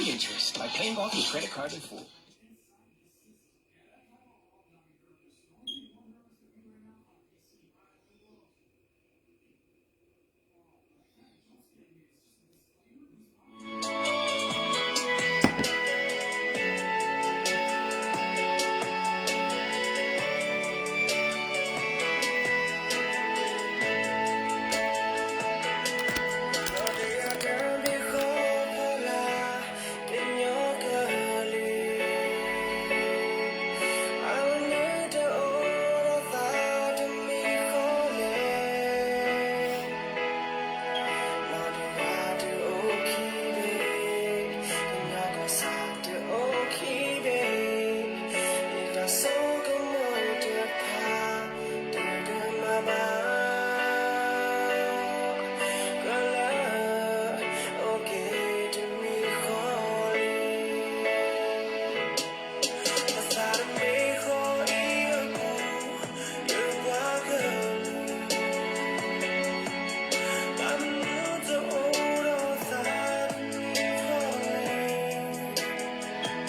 interest by paying off your credit card in full.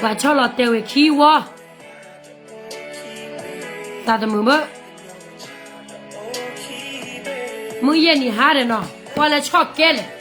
ပှၤဆီၣ်လီၤတဲာ်ဝဲခံဝီ, သးတမုာ်ဘၣ်, မုၢ်ယဲၢ်နံၤဟါဒီးနီၤ ကွၢ်လၢဆီၣ်ကဲလဲၣ်.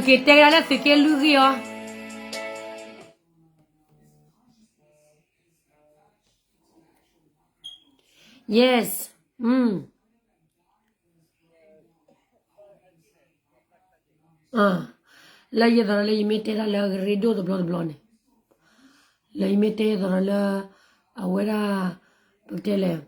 ပက့ၤတဲကဒါလၢသုးက့လွံၢ်ဂံၢ်အီၤ. Yes. လၢယသးလၢယမ့ၢ်တဲတၢ်လၢအကရ့ဒိၣ်တဘျီတဘျီန့ၣ်, လၢယမ့ၢ်တဲယသးလၢ အဝဲဒၣ် ပကတဲလဲၣ်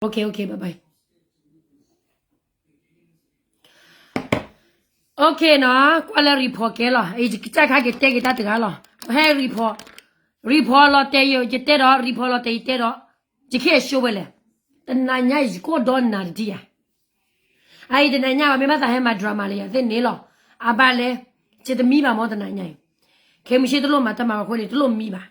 Okay, okay, bye bye. Okay နီၤ, ကွၢ်လၢ report ကဲလီၤ, ယကစၢ်ခါက့ၤတဲက့ၤတၢ်တဂၤလီၤ, ဟဲ report, report လီၤတဲာ်ယတဲဒီး report လီၤတဲာ်ယတဲဒီး, ယကဟဲ show ဝဲလဲၣ်, တနၤညါယကီၢ်ဒီနၤတထံၣ်ဧါ, အအံၤတနၤညါဘၣ် မ့ၢ်ဘၣ်သးဟဲမၤ drama လၢယၤသ့ၣ်န့ၣ်လီၤ, အဘၣ်လဲၣ်, ယတမံဘၣ်မ့ၢ်တနၤညါအံၤ, ခဲမုၢ်ဆ့ၣ်တလိၣ်မၤတၢ်မၤအဃိန့ၣ် တလိၣ်မံဘၣ်.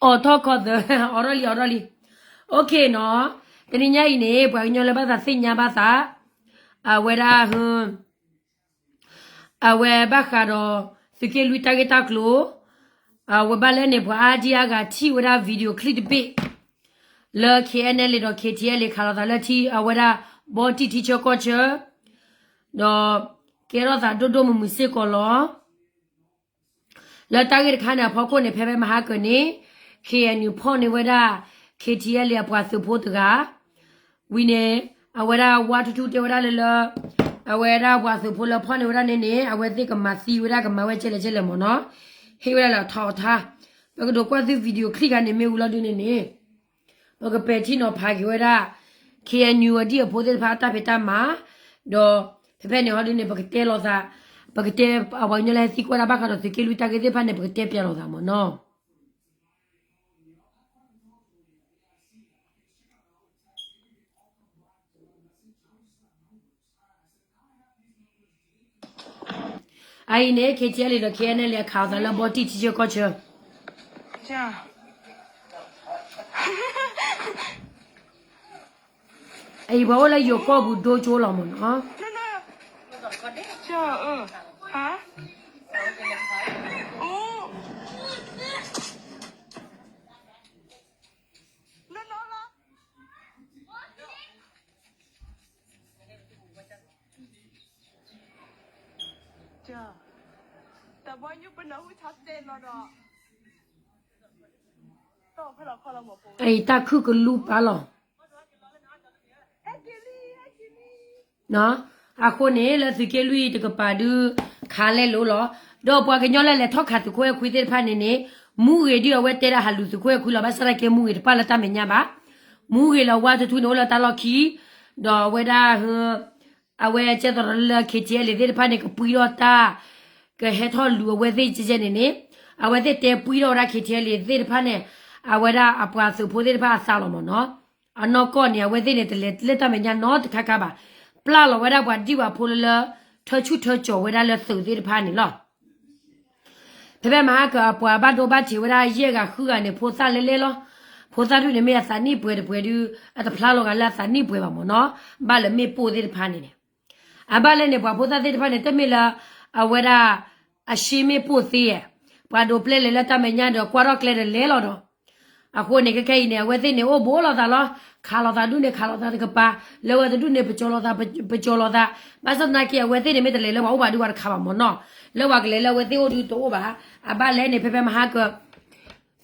အိးထီၣ်ခီသၢ, အိးထီၣ်လံ အိးထီၣ်လံ, okay နီၤ, တနံၤညါအံၤန့ၣ် ပှၤကညီလၢဘၣ်သးသ့ၣ်ညါဘၣ်သး, အဝဲဒၣ်, အဝဲဘၣ်ဃးဒီး သုးက့လွံၢ်တၢ်ဂ့ၢ်တၢ်ကျိၤ, အဝဲဘၣ်လဲၣ်န့ၣ် ပှၤအါဒံအါဂၤထံၣ်ဝဲဒၣ် video clip တဘ့ၣ် လၢ KNLA ဒီး KTLA ခးလိာ်သးလၢထံ အဝဲဒၣ် ဘီတံၢ်ထံဆၢကီၢ်ဆၢ, ဒီးကဲထီၣ်သးဒိၣ်ဒိၣ်မုၢ်မုၢ်စ့ၢ်ကီးလီၤ. လၢတၢ်ဂ့ၢ်တခါန့ၣ်အဖီခိၣ်န့ၣ် ဖဲဖဲမဟါကၢၤန့ၣ် KNU ဖီၣ်န့ၢ်ဝဲဒၣ် KTLA အပှၤသုးဖိတဂၤ, ဝံၤန့ၣ် အဝဲဒၣ်ဝါထူထူတဲဝဲဒၣ်လၢလၢ, အဝဲဒၣ်ပှၤသုးဖိလၢဖီၣ်န့ၢ်ဝဲဒၣ်န့ၣ်န့ၣ် အဝဲသ့ၣ်ကမၤသံဝဲဒၣ် ကမၤဝဲကဲလဲၣ်ကဲလဲၣ်မ့ၢ်နီၤ, ဟ့ၣ်ဝဲဒၣ်လၢအထီအထါ, ပကဒိးကွၢ်သု video clip ခါန့ၣ် မ့ၢ်ဝံၤလီၤဒုန့ၣ်န့ၣ် ပကပဲာ်ထံနီၤဖးက့ၤဝဲဒၣ် KNU အဒံၣ်အဖိသ့ၣ်တဖၣ်အတၢ်ဖံးတၢ်မၤ, ဒီးဖဲဖဲန့ၣ်ဟီဒုန့ၣ် ပကတဲလိာ်သး, ပကတဲ, အပှၤကညီလၢဟဲသံကွၢ်ဒၣ်ဘၣ်ဃးဒီးသုးက့လွံၢ်တၢ်ဂ့ၢ်သ့ၣ်တဖၣ်န့ၣ် ပကတဲပၠးလိာ်သးမ့ၢ်နီၤ. အအံၤန့ၣ် KTLA ဒီး KNLA အခးလိာ်သးလၢဘီတံၢ်ထံဆၢကီၢ်ဆၢ, အအံၤပှၤအိၣ်လၢယိၤကီၢ်ပူၤဒိကၠိလီၤမ့ၢ်နီၤ.အအံၤတၢ်ခုၣ်ကလူပာ်လီၤ. အဃိန့ၣ် လၢသုးက့လွံၢ်တကပၤဒုး ခးလဲလိာ်လီၤ. ဒီးပှၤကညီလၢလဲၤထီၣ်ခးသုးခိၣ်အဲၣ်ခွံသ့ၣ်တဖၣ်န့ၣ်န့ၣ် မူဂ့ၤဒုးအဝဲတဲဒၣ်ဟးလူၤသုးခိၣ်အဲၣ်ခွံလီၤ. ဘၣ်ဆၣ်သနာ်က့မူဂ့ၤတပၣ်လၢတၢ်မဲာ်ညါဘၣ်. မူဂ့ၤလၢဝါထူထူန့ၣ်အိၣ်လၢတၢ်လီၢ်ခံ, ဒီးအဝဲဒၣ် အဝဲကဲသရီလၢ KTLA သ့ၣ်တဖၣ်န့ၣ် ကပှံထီၣ်တၢ်, ကဟဲထီၣ်လူၤအဝဲသ့ၣ်ကဲကဲန့ၣ်န့ၣ်, အဝဲသ့ၣ်တဲပှံထီၣ်ဝဲဒၣ် KTLA သ့ၣ်တဖၣ်န့ၣ်, အဝဲဒၣ်အပှၤသုးဖိသ့ၣ်တဖၣ်အသးလီၤမ့ၢ်နီၤ. အနီၢ်ကီၢ်န့ၣ် အဝဲသ့ၣ်န့ၣ် တလဲၤလၢတၢ်မဲာ်ညါနီတခါခါဘၣ်. ပျဲလီၤဝဲဒၣ်ပှၤဒံၣ်ပှၤဖိလၢလၢ ထၢဆူၣ်ထၢကၠီၤဝဲဒၣ်လၢသုးသ့ၣ်တဖၣ်န့ၣ်လီၤ. ဖဲဖဲမဟါကၢၤအပှၤဘၣ်ဒိဘၣ်ထံးဝဲဒၣ်ယဲၢ်ဂၤဃုဂၤန့ၣ် ဖိသၣ်လဲလဲလီၤ. ဖိသၣ်ဒုန့ၣ်မ့ၢ်အသးနံၣ်ပှဲၤတပှဲၤဒုး အတဖျါလီၤဂာ်လၢအသးနံၣ်ပှဲၤဘၣ်မ့ၢ်နီၤ. ဘၣ်လၢမ့ၣ်ပိၢ်သ့ၣ်တဖၣ်န့ၣ်န့ၣ်, အဘၣ်လဲၣ်န့ၣ် ပှၤဖိသၣ်သ့ၣ်တဖၣ်န့ၣ် တမ့ၢ်လၢ အဝဲဒၣ် အရှ့မ့ၣ်ပိၢ်သ့ဧါ. ပှၤဒိးပျဲလဲၤလၢတၢ်မဲာ်ညါဒီးကွၢ်ထီၣ်ကျဲဒီးလဲၤလီၤဒီး အဃိန့ၣ် ခဲခဲအံၤန့ၣ် အဝဲသ့ၣ်န့ၣ် အိၣ်ဘူးလိာ်သးလီၤ. ခးလိာ်သးဒုန့ၣ် ခးလိာ်သးတကပၤ, လဲၤဝဲတဒုန့ၣ် ပကၠီၤလိာ်သး, ပကၠီၤလိာ်သး. ဘၣ်ဆၣ်သနာ်က့ အဝဲသ့ၣ်န့ၣ် မ့ၢ်တလဲၤလၢပှၤအိၣ်ဘၣ်ဒုးပှၤတခးဘၣ်မ့ၢ်နီၤ. လၢပှၤကလဲၤလၢအဝဲသ့ၣ်အိၣ်ဒုးတအိၣ်ဘၣ်. အဘၣ်လဲၣ်န့ၣ် ဖဲဖဲမဟါကၢၤ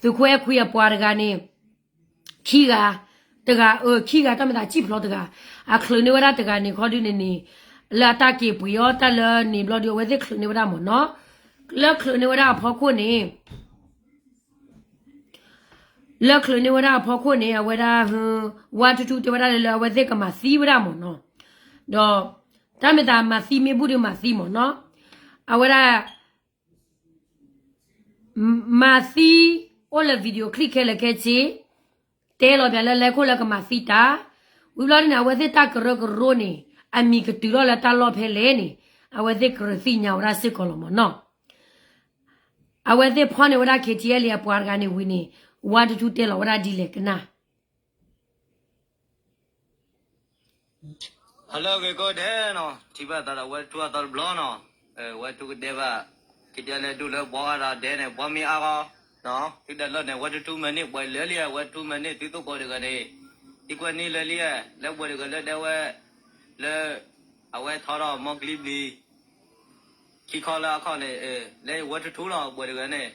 သုးခိၣ်အဲၣ်ခွံအပှၤတဂၤန့ၣ် ခံဂၤ, တဂၤအၢ ခံဂၤတၢ်မ့ၢ်သးစံၣ်ဖျိတဂၤ, အချုးန့ၢ်ဝဲဒၣ်တဂၤန့ၣ်ခီဒုန့ၣ်န့ၣ်, လၢအတၢ်က့ၤပှ့ၤအီၤတၢ်လၢန့ၣ်ဘျီဒုး အဝဲသ့ၣ်ချုးန့ၢ်ဝဲဒၣ်မ့ၢ်နီၤ. လၢချုးန့ၢ်ဝဲဒၣ်အဖီခိၣ်န့ၣ် လၢချုးန့ၢ်ဝဲဒၣ်အဖီခိၣ်န့ၣ် အဝဲဒၣ် ဝါထူထူတဲဝဲဒၣ်လၢ လၢအဝဲသ့ၣ်ကမၤသံဝဲဒၣ်မ့ၢ်နီၤ. ဒီးတၢ်မ့ၢ်သးမၤသံမ့ၢ်ဘူၣ်ဒုးမၤသံမ့ၢ်နီၤ. အဝဲဒၣ် မၤသံ အိၣ်လၢ video clip ခဲလၢာ်ခဲဆ့, တဲလီၤပၠးလၢလဲၤခိၣ်လၢကမၤသံတၢ်, ဝံၤဘျီဒ်န့ၣ် အဝဲသ့ၣ်တၢ်ကရၢကရိန့ၣ် အမံၤကတုၤထီၣ်လၢတၢ်လီၢ်ဖဲလဲၣ်န့ၣ် အဝဲသ့ၣ်ကရၢသ့ၣ်ညါဝဲဒၣ်စ့ၢ်ကီးလီၤမ့ၢ်နီၤ. အဝဲသ့ၣ်ဖီၣ်န့ၢ်ဝဲဒၣ် KTLA အပှၤတဂၤန့ၣ်ဝံၤန့ၣ် ဝါထူထူတဲလီၤဝဲဒၣ်ဒ်လဲၣ်ကနၣ်. Hello ဂ့ၤကိးဂၤဒဲးနီၤ, ထံၣ်ဘၣ်သးဒီးဝဲထူထူအသီတဘျီနီၤ, ဝဲထူထူကတဲဘၣ် KTLA ဒူၣ်လၢဘှီဂၤဒီးဒဲးန့ၣ် ဘှီမ့ၢ်အါဂီၢ်, သုဒၣ်လီၢ်န့ၣ် ဝဲထူထူမဲာ်န့ၣ် ပှဲၤလၢလံ, ဝဲထူမဲာ်န့ၣ် သုသိၣ်ဘှီတဂၤန့ၣ်, သံကွၢ်န့ၣ်လၢလံ, လၢဘှီတဂၤလၢဒဲးဝဲ, လၢ အဝဲထီထီၣ်မီၢ်ကလံၤဘျံၤ ခံခီလၢအခီၣ်န့ၣ်, လၢဝဲထူထူလီၤ ဘှီတဂၤန့ၣ်,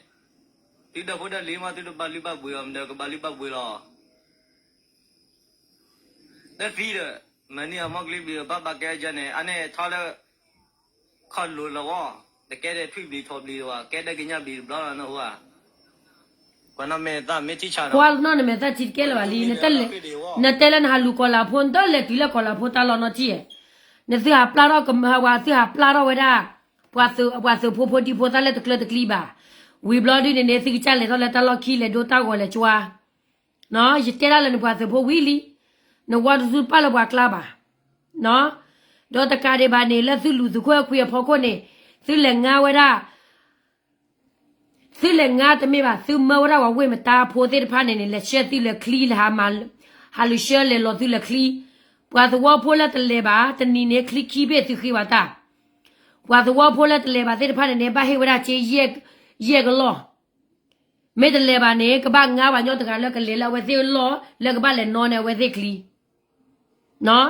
သုဒီဖိဒီလံၤမး သုတဘၣ်လုၢ်ဘၣ်ဘှံးအီၤ မ့ၢ်ဒီးကဘၣ်လုၢ်ဘၣ်ဘှံးလီၤ. လၢသံဒီး မၤန့ၢ်အမီၢ်ကလံၤဘျံး ဘၣ်ဘၣ်ကဲယဲန့ၣ် အန့ၣ်ထီလၢ ခီၣ်လိၤလီၤဝဲ, နကဲဒဲးထွံၣ်ဘျံးထီၣ်ဘျံးတဝဲ ကဲဒဲးကညးဘျံးတဘျီလီၤ နဟူဧါ. ပှၤနီၢ်မဲာ်သၣ်မ့ၢ်ထံၣ်ဆါဒီး ကွၢ်နီၢ်နမဲာ်သၣ်ထံတကဲလၢၤဘၣ်လံ, နတဲလၢ နတဲလၢနဟးလူၤကီၤလၤဖိ နတလဲၤတုၤလၢကီၤလၤဖိတၢ်လီၢ်နီတထံၣ်ဧါ. နသုဟးပျၢ်ထီၣ်ကမၢဝဲ သုဟးပျၢ်ထီၣ်ဝဲဒၣ် ပှၤသုးဖိဖိဒံဖိသၣ်လၢတကျၢၤတကျံဘၣ်. ဝံၤဘျီဒုန့ၣ်န့ၣ် သုကစၢ်လဲၤထီၣ်လၢတၢ်လီၢ်ခံလဲၤဒိတၢ်ဂီၤလဲၤကွၢ် နီၢ် ယတဲဒၣ်လၢနပှၤသုးဖိဝံၤလံ, နဝါတဒူတပာ်လၢပှၤကျါဘၣ်, နီၢ်, ဒီးတကးဒံးဘၣ်န့ၣ် လၢသုလူၤသုးခိၣ်အခွံအဖီခိၣ်န့ၣ် သုလဲၤငါဝဲဒၣ်, သုလဲၤငါတမ့ၢ်ဘၣ် သုမၢဝဲဒၣ်ပှၤဝ့ၢ်မတါဖိသ့ၣ်တဖၣ်န့ၣ်န့ၣ် လဲၤဆှၢသုလၢချံ လဲၤဟးမၤ, ဟးလူၤဆှၢလဲၤလီၤသုလၢချံ, ပှၤသဝီဖိလၢတလဲၤဘၣ် တနံၤန့ၣ် ချံခံဘ့ၣ်သုဃ့ဘၣ်တၢ်, ပှၤသဝီဖိလၢတလဲၤဘၣ်သ့ၣ်တဖၣ်န့ၣ်န့ၣ် ဘၣ်ဟ့ၣ်ဝဲဒၣ်စ့ ယဲၢ်ကလီၢ် မ့ၢ်တလဲၤဘၣ်န့ၣ် ကဘၣ်ငါပှၤညီတဂၤလၢကလဲၤလၢအဝဲသ့ၣ်လီၢ် လၢကဘၣ်လဲၤနီၣ်န့ၢ်အဝဲသ့ၣ်ချံ, နီၢ်,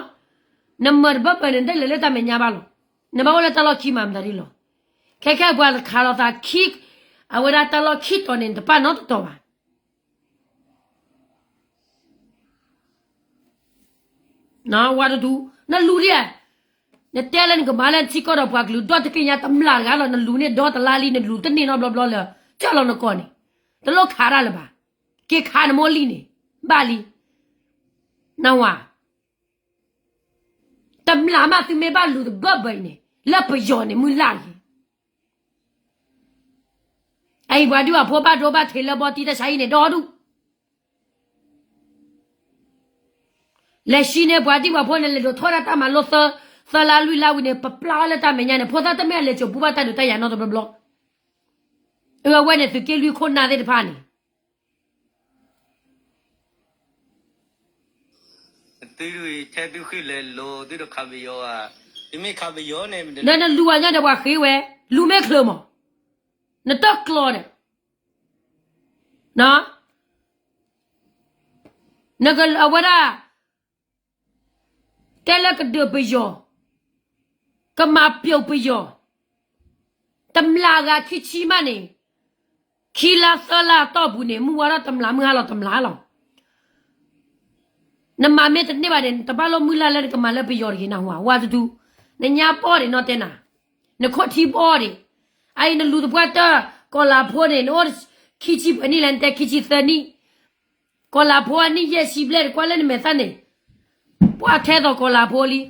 နမၢတဘၢဘၢန့ၣ် နတလဲၤလၢတၢ်မဲာ်ညါဘၣ်လီၤ, နဘၣ်အိၣ်လၢတၢ်လီၢ်ခံမၤမတၤဒ်လီၤ. ခဲခဲပှၤတခးလိာ်သးခံ, အဝဲဒၣ်တၢ်လီၢ်ခံတီၤန့ၣ် နတပာ်နီတတီၤဘၣ် ဝါတဒူ, နလူၤဒံးဧါ, နတဲလၢနကမၤလၢနထံကီၢ်ဒီးပှၤကလုာ်ဒီတက့ၢ်ညါတမျၢ်တဂၤလီၤ, နလူၤန့ၢ်ဒီတလါလံ, နလူၤတန့ၢ်နီတဘျီဘျီလၢၤ, ကၢ်လီၤနကိာ်န့ၣ်, တလိၣ်ခးတၢ်လၢၤဘၣ်, က့ၤခးနမိၢ်လံန့ၣ်, ဘၣ်လံ, နဝၤ တမျၢ်မးသုမ့ၢ်ဘၣ်လူၤတဘၢဘၢအံၤန့ၣ် လၢပယီၤန့ၣ်မုၢ်လၢ်လံ. အအံၤပှၤဒုးပှၤဖိဘၣ်ဒိဘၣ်ထံးလၢဘီတံၢ်တၢ်ဆါအံၤန့ၣ် ဒီဒူၣ်, လဲၤဆံန့ၢ်ပှၤဒံၣ်ပှၤဖိန့ၣ် လဲၤဒိးထီၣ်ဒၣ်တၢ်မၤလိသၢ, သၢလါလွံၢ်လါဝံၤန့ၣ် ပပျၢ်အီၤလၢတၢ်မဲာ်ညါန့ၣ် ဖိသၣ်တမ့ၢ်အလဲၤစိာ်ပူၤဘၣ်တၢ်ဒုးတၢ်ယၤနီတဘျီဘျီ, အဝဲန့ၣ်သုးက့လွံၢ်ခိၣ်နၢ်သ့ၣ်တဖၣ်န့ၣ် သုထဲသုဃ့ၢ်လဲၤလိၤ သုတခးပယီၤဧါ, သုမ့ၢ်ခးပယီၤန့ၣ် ဒီးနလူၤဝဲညါဒီးပှၤဃ့ဝဲ, လူၤမ့ၢ်ချၢမး, နတကျီဒီး, နကအဝဲဒၣ် တဲလၢကဒုးပယီၤ, ကမၤပျီပယီၤ, တမျၢ်ဂၤခံဆံမးန့ၣ်, ခံလါသၢလါအတီၢ်ပူၤန့ၣ် မုၢ်ဝါထီၣ်တမျၢ် မုၢ်ဟါလီၤတမျၢ်လီၤ. နမၤမ့ၢ်တန့ၢ်ဘၣ်န့ၣ် နတဘၣ်လိၣ်မုၢ်လၢ်လၢနကမၤလၢပယီၤတဂ့ၤနၢ်ဟူဧါ, ဝါတဒူ, နညါပီၢ်ဒံးနီၢ်တဲနၤ, နခိၣ်ထံပီၢ်ဒံး, အအံၤနလူၤသပှၢ်တၢၢ် ကီၤလၤဖိန့ၣ် နအိၣ်ခံဆံပှဲၤနံၣ်လဲၣ် နတဲခံဆံသၢနံၣ် ကီၤလၤဖိအနံၣ်ယဲၢ်ဆံဘျဲၣ် ကွၢ်လၢနမဲာ်သၣ်န့ၣ်, ပှၢ်ထဲသိးကီၤလၤဖိလံ.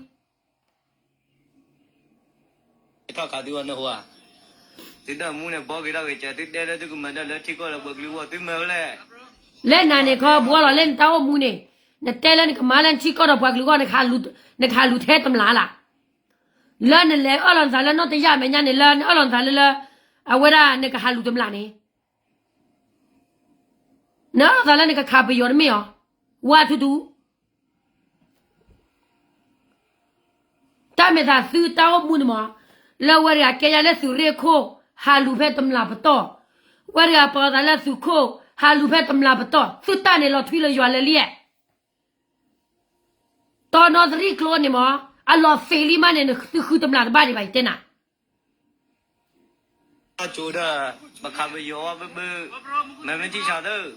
ထီၣ်ခးသုဝဲနဟူဧါ, သုဒၢမူန့ၣ် ဘီက့ၤထီၣ်က့ၤကဲ သုတဲလၢသုကမၤတၢ်လၢထံကီၢ်လၢပှၤကလုာ်အဂီၢ် သုမၤဝဲလဲၣ်, လၢနၤန့ၣ်ခီဘှီလီၤ လၢနတၢ်အိၣ်မူန့ၣ်, နတဲလၢနကမၤလၢနထံကီၢ်ဒီးပှၤကလုာ်အဂီၢ် နကဟးလူၤထဲတမျၢ်လၢ် လၢနလဲၤအၢၣ်လီၤနသးလၢနီၢ်တယၢ်မဲာ်ညါန့ၣ် လၢနအၢၣ်လီၤနသးလၢလၢ အဝဲဒၣ်နကဟးလူၤတမျၢ်န့ၣ်, နအၢၣ်လီၤသးလၢနကခးပယီၤတမ့ၢ်အီၤ, ဝါထူထူ, တၢ်မဲာ်သးသုတၢ်အိၣ်မူန့ၣ်မး, လၢဝဲတဂၤကဲညါလၢသုးရ့ၣ်ခိၣ် ဟးလူၤဖဲတမျၢ်ပတီၢ်, ဝဲတဂၤပာ်သးလၢသုးခိၣ် ဟးလူၤဖဲတမျၢ်ပတီၢ် သုတၢ်န့ၣ်လီၤထွံလၢယွၤလၢလံဧါ တီနီသရံၣ်ကျိန့ၣ်မး, အလီၤသ့းလံမးန့ၣ် သုဃုတမျၢ်တဘၣ်ဒံးဘၣ် ယတဲနၤ, အကၠိဒီး ပခးပယီၤဝဲဘၣ်ဘၣ်, မ့မ့ၢ်ထံၣ်ဆါသၢ,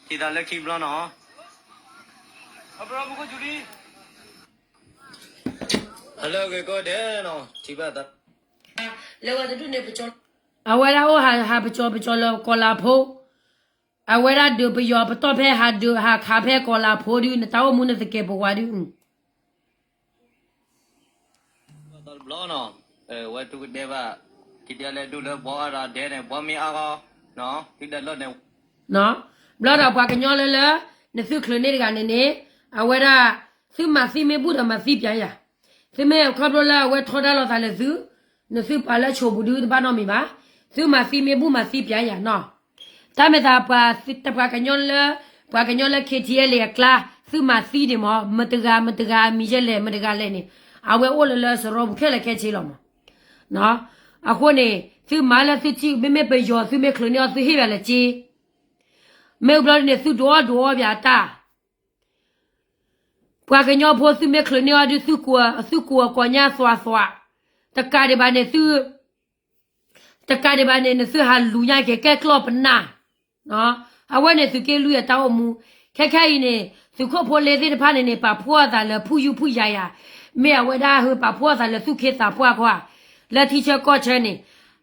ထံၣ်သးလၢခံဘျီနီၤ, ဟလၢဂ့ၤကီၢ်ဒဲးနီၤ ထံၣ်ဘၣ်သး, လၢဝဲတဒူၣ်န့ၣ်ပကၠီ, အဝဲဒၣ်အိၣ်ဟးဟးပကၠီပကၠီလၢကီၤလၤဖိ အဝဲဒၣ်ဒုးပယီၤပတီၢ်ဖဲဟးဒုးဟးခးဖဲကီၤလၤဖိဒုး နတၢ်အိၣ်မူနသကဲးပဝးဒုး, တဘျီနီၤ, ဝဲတူၢ်ကဒဲဘၣ်, ခံဒဲလဲၣ်ဒူၣ်လၢဘီအါဒီးဒဲန့ၣ် ဘီမ့ၢ်အါဂီၢ်, သုဒၢလီၢ်န့ၣ်, ဘျီဒီးပှၤကညီလၢလၢ နသုချုးန့ၢ်တဂၤန့ၣ်န့ၣ်, အဝဲဒၣ် သုမၤသံမ့ၢ်ဘူၣ်ဒီးမၤသံပျးယၤ, သုမ့ၢ်ခီဖျိလၢအဝဲထီဒါလိာ်သးလၢသု, နသုပာ်လၢဆိးပူၤဒုးတဘၣ်နီတမံၤဘၣ်, သုမၤသံမ့ၢ်ဘူၣ်မၤသံပျးယၤနီၤ, တၢ်မဲာ်သးပှၤ, ပှၤကညီလၢ, ပှၤကညီလၢ KTLA အကျါ, သုမၤသံန့ၣ်မး မတဂၤမတဂၤအမံၤယဲလဲၣ် မတဂၤလဲၣ်န့ၣ်, အဝဲအိၣ်လၢလၢစရီပူၤခဲလၢာ်ခဲဆ့လီၤမး, အဃိန့ၣ် သုမၤလၢသုထံၣ် မ့မ့ၢ်ပယီၤသုမ့ၢ်ချုးန့ၢ်အီၤသုဟ့ၣ်ဘၣ်လၢက့, မ့ၢ်ဘျီဒ်န့ၣ် သုဒိးအီၣ်ဒိးအီပၠးတၢ် ပှၤကညီဖိသုမ့ၢ်ချုးန့ၢ်အီၤဒုး သုကိးအကိးညါသွးသွး, တကးဒံးဘၣ်န့ၣ်သု, တကးဒံးဘၣ်န့ၣ် နသုဟးလူၤညါက့ၤကဲကျီၢ်ပနၢ်, အဝဲန့ၣ်သုးက့လွံၢ်အတၢ်အိၣ်မူ, ခဲခဲအံၤန့ၣ် သုးခိၣ်ဖိလ့သ့ၣ်တဖၣ်န့ၣ်န့ၣ် ပာ်ဖှိၣ်အသးလၢဖုၣ်ယူၢ်ဖုၣ်ယၤယၤ, မ့ၢ်အဝဲဒၣ်ဟၢပာ်ဖှိၣ်အသးလၢသူၣ်ခ့သးပှၢ်ခီဧါ, လၢထံဆၢကီၢ်ဆၢန့ၣ်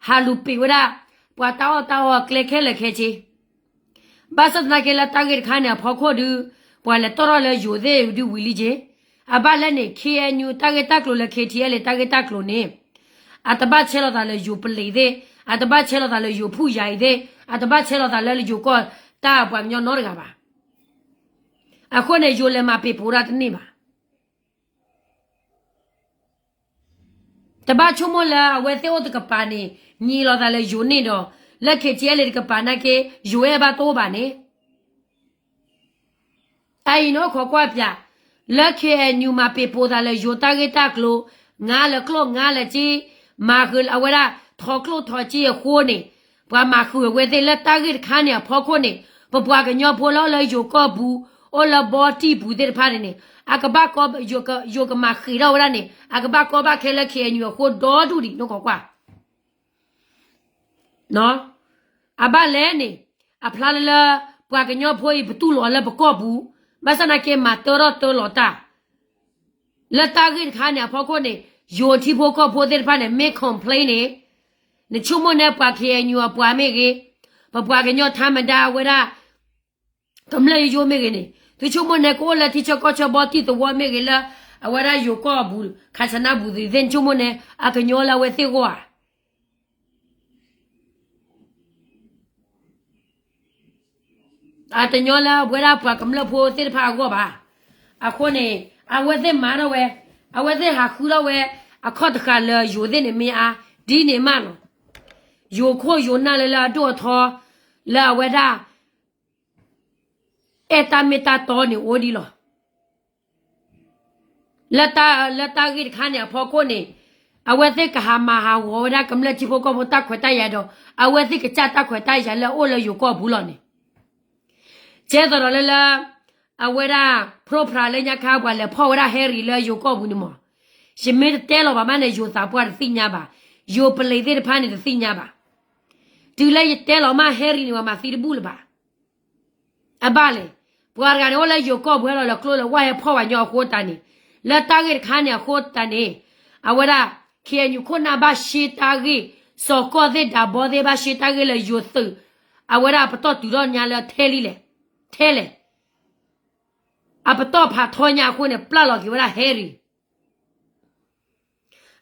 ဟးလူၤပ့ၤဝဲဒၣ် ပှၤတၢ်အီၣ်တၢ်အီအကျဲခဲလၢာ်ခဲဆ့ ဘၣ်ဆၣ်သနာ်က့လၢတၢ်ဂ့ၢ်တခါန့ၣ်အဖီခိၣ်ဒုး ပှၤလဲၤတီၣ်ထီၣ်လၢယိၤသ့ၣ်ဒုးဝံၤလံက့ၤ, အဘၣ်လဲၣ်န့ၣ် K N U တၢ်ဂ့ၢ်တၢ်ကျိၤလၢ K T L A တၢ်ဂ့ၢ်တၢ်ကျိၤန့ၣ် အတဘၣ်ဆဲးလီၤသးလၢယိၤပလံးသ့ၣ်, အတဘၣ်ဆဲးလီၤသးလၢယိၤဖူၣ်ယၤအံၤသ့ၣ်, အတဘၣ်ဆဲးလီၤသးလၢယိၤကီၢ်တၢ်ပှၤကညီနီတဂၤဘၣ်. အဃိန့ၣ် ယိၤလဲၤမၤပ့ၤပိာ်တၢ်တန့ၢ်ဘၣ်. တဘၣ်ဆိကမိၣ်လၢအဝဲသ့ၣ်အိၣ်တကပၤန့ၣ် ညံးလီၤသးလၢယိၤန့ၣ်ဒီး လၢ K T L A တကပၤနာ်က့ ယိၤအဲၣ်ဘၣ်တအိၣ်ဘၣ်န့ၣ် အအံၤန့ၣ်အိၣ်ခိးကွၢ်ပၠး လၢ K N U မၤပ့ၤပိာ်သးလၢယိၤတၢ်ဂ့ၢ်တၢ်ကျိၤ ငါလၢကျိၣ်ငါလၢစ့ မၤဃုာ်အဝဲဒၣ် ထီကျိၣ်ထီစ့အဃိန့ၣ် ပှၤမၤဃုာ်အဝဲသ့ၣ်လၢတၢ်ဂ့ၢ်တခါန့ၣ်အဖီခိၣ်န့ၣ် ပပှၤကညီဖိလၢအိၣ်လၢယိၤကီၢ်ပူၤ အိၣ်လၢဘီတံၢ်ပူၤသ့ၣ်တဖၣ်န့ၣ်န့ၣ် အကဘၣ်ကီ ယိၤကမၤဃ့ၢ်ထီၣ်ဝဲဒၣ်န့ၣ် အကဘၣ်ကီဘၣ်ခဲလၢ K N U အဃိဒီဒူၣ်ဒံး နအိၣ်ခိးကွၢ် အဘၣ်လဲၣ်န့ၣ် အဖျါလၢလၢ ပှၤကညီဖိအံၤ ပတူၢ်လိာ်အီၤလၢပကီၢ်ပူၤ, ဘၣ်ဆၣ်သနာ်က့ မၤတၢထီၣ်တၢလီၤတၢ် လၢတၢ်ဂ့ၢ်တခါန့ၣ်အဖီခိၣ်န့ၣ် ယိၤထံဖိကီၢ်ဖိသ့ၣ်တဖၣ်န့ၣ် မ့ၢ် complain န့ၣ် နဆိကမိၣ်န့ၣ် ပှၤ K N U အပှၤမ့ၢ်ဂ့ၤ, ပပှၤကညီထါမဒါဝဲဒၣ် ကမျၢၢ်ယိယိမ့ၢ်ဂ့ၤန့ၣ် သုဆိကမိၣ်န့ၣ် ကအိၣ်လၢထံဆၢကီၢ်ဆၢဘီတံၢ်သဝီမ့ၢ်ဂ့ၤလၢ အဝဲဒၣ်ယိၤကီၢ်အပူၤ ခးဆနါပူၤသ့ၣ် နဆိကမိၣ်န့ၣ် အကညီလၢအဝဲသ့ၣ်အဂီၢ်ဧါ အတညီလၢအဝဲဒၣ်ပှၤကမျၢၢ်ဖိသ့ၣ်တဖၣ်အဂီၢ်ဘၣ်. အဃိန့ၣ် အဝဲသ့ၣ်မၤထီၣ်ဝဲ, အဝဲသ့ၣ်ဟးဃုထီၣ်ဝဲ အခီၣ်တဃာ်လၢယိၤသ့ၣ်န့ၣ်မ့ၢ်အါ, ဒ်န့ၣ်မးလီၤ. ယိၤခိၣ်ယိၤနၢ်လၢလၢအဒိၣ်အထီ လၢအဝဲဒၣ် အဲၣ်တၢ်မ့ၢ်တၢ်တီန့ၣ်အိၣ်ဒံးလီၤ. လၢတၢ်ဂ့ၢ်တခါန့ၣ်အဖီခိၣ်န့ၣ် အဝဲသ့ၣ်ကဟးမၤဟးဂီၤဝဲဒၣ်ကမျၢၢ်ထံဖိကီၢ်ဖိတၢ်ခွဲးတၢ်ယာ်ဒီး အဝဲသ့ၣ်ကစၢ်တၢ်ခွဲးတၢ်ယာ်လၢအအိၣ်လၢယိၤကီၢ်ပူၤလီၤန့ၣ် ကဲသိးဒီးလၢလၢ အဝဲဒၣ် ဖြိဖြြာ်လၢညါခါ ပှၤလဲၤဖီၣ်ဝဲဒၣ် Harry လၢယိၤကီၢ်ပူၤန့ၣ်မး, ယမ့ၢ်တတဲလီၤဘၣ်မးန့ၣ် ယိၤသးပှၢ်တသ့ၣ်ညါဘၣ်, ယိၤပလံးသ့ၣ်တဖၣ်န့ၣ်တသ့ၣ်ညါဘၣ်. တုၤလၢယတဲလီၤမး Harry န့ၣ် ပှၤမၤသံတဘူၣ်လၢၤဘၣ်. အဘၣ်လဲၣ်, ပှၤတဂၤန့ၣ်အိၣ်လၢယိၤကီၢ်ပူၤဟဲလီၤလၢကျိလၢဝါဟဲဖီၣ်ပှၤကညီအဃိတၢ်န့ၣ်, လၢတၢ်ဂ့ၢ်တခါန့ၣ်အဃိတၢ်န့ၣ်, အဝဲဒၣ် K N U ခိၣ်နၢ်ဘၣ်ရှဲတၢ်ဂ့ၢ်, စီၤကီၢ်သ့ၣ်ဒၣ်ဘီသ့ၣ်ဘၣ်ရှဲတၢ်ဂ့ၢ်လၢယိၤသုး, အဝဲဒၣ်အပတီၢ်တုၤထီၣ်ညါလၢထဲလံလဲၣ်, ထဲလဲၣ်. အပတီၢ်ဖးထီညါအဃိန့ၣ် ပျၢ်လီၤက့ၤဝဲဒၣ် Harry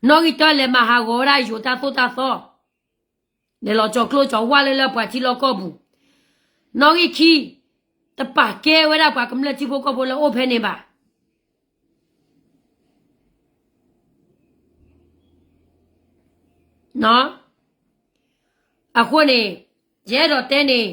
နီၣ်ဂံၢ်တၢလဲၤမၤဟးဂီၤဝဲဒၣ်ယိၤတၢ်သိၣ်တၢ်သီ, လဲၤလီၤကၠီၤကျိကၠီၤဝါလၢလၢပှၤထံလီၢ်ကီၢ်ပူၤ, နီၣ်ဂံၢ်ခံ, တပာ်ကဲဝဲဒၣ်ပှၤကမျၢၢ်ထံဖိကီၢ်ဖိလၢအိၣ်ဖဲန့ၣ်ဘၣ်. အဃိန့ၣ် ယအဲၣ်ဒိးတဲန့ၣ်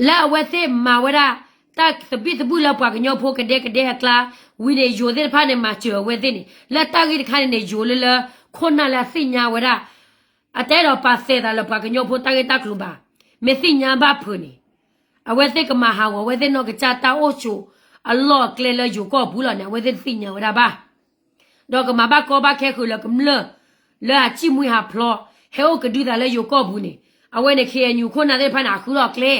လၢအဝဲသ့ၣ်မၤဝဲဒၣ် တၢ်သဘံၣ်သဘုၣ်လၢပှၤကညီဖိကဒဲကဒဲအကျါ, ဝံၤန့ၣ်ယိၤသ့ၣ်တဖၣ်န့ၣ် မၤစၢၤအဝဲသ့ၣ်န့ၣ် လၢတၢ်ဂ့ၢ်တခါန့ၣ်န့ၣ် ယိၤလၢလၢ ခိၣ်နၢ်လၢအသ့ၣ်ညါဝဲဒၣ်, အတအဲၣ်ဒိးပာ်သဲးသးလၢပှၤကညီဖိတၢ်ဂ့ၢ်တၢ်ကျိၤဘၣ်, မ့ၢ်သ့ၣ်ညါဘၣ်ဖုးန့ၣ်, အဝဲသ့ၣ်ကမၤဟးဂီၤအဝဲသ့ၣ်နီၢ်ကစၢ်တၢ်အိၣ်ဆိးအလီၢ်အကျဲလၢယိၤကီၢ်ပူၤလီၤန့ၣ် အဝဲသ့ၣ်တသ့ၣ်ညါဝဲဒၣ်ဘၣ်. ဒီးကမၤဘၣ်ကီဘၣ်ခဲဃုာ်လၢကမျၢၢ် လၢအစံၣ်မှံဟးဖျိး ဟဲအိၣ်ကဒုသးလၢယိၤကီၢ်ပူၤန့ၣ်, အဝဲန့ၣ် K N U ခိၣ်နၢ်သ့ၣ်တဖၣ်န့ၣ် အဃုလီၢ်အကျဲ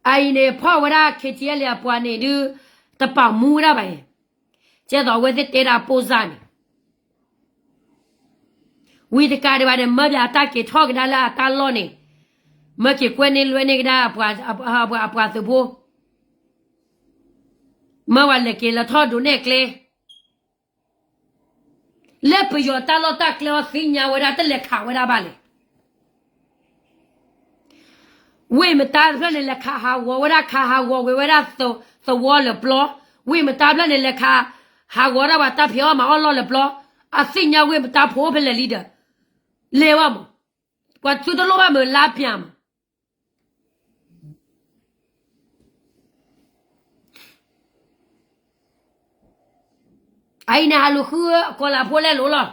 အအံၤန့ၣ် ဖီၣ်ဝဲဒၣ် K T L A အပှၤန့ၣ်ဒုး တပာ်မူဝဲဒၣ်ဘၣ်အံၤ, ကဲသိးအဝဲသ့ၣ်တဲဒၣ်ပိၢ်စၢ်န့ၣ်, ဝံၤတကးဒံးဘၣ်န့ၣ် မၢပၠးအတၢ်က့ၤထီၣ်ကဒါလၢအတၢ်လီၢ်န့ၣ်, မၢက့ၤကွဲန့ၢ်လွဲန့ၢ်ကဒါ အပှၤသုးဖိ, မၢဝဲလဲၤက့ၤလၢထီၣ်ဒိးနဲၣ်ကျဲ လၢပယီၤတၢ်လီၢ်တၢ်ကျဲအီၤသ့ၣ်ညါဝဲဒၣ် တလဲၤခးဝဲဒၣ်ဘၣ်လဲၣ်. ဝ့ၢ်မတါတဖျၢၣ်န့ၣ် လဲၤခးဟးဂီၤဝဲဒၣ် ခးဟးဂီၤဝဲဝဲဒၣ်သဝီလၢပျီ, ဝ့ၢ်မတါတဖျၢၣ်န့ၣ် လဲၤခးဟးဂီၤဒၣ်ပှၤတၢ်ဖံးအီၣ်မၤအီၣ်လီၢ်လၢပျီ, အသ့ၣ်ညါဝ့ၢ်မတါဖိအိၣ်ဖဲလဲၣ်လံဒီး လဲၤဘၣ်မး, ပှၤသုတလိၣ်ဘၣ်မုာ်လါပၠးမး အအံၤန့ၣ် ဟးလူၤဃုအကီၤလၤဖိလဲၣ်လိၤလီၤ.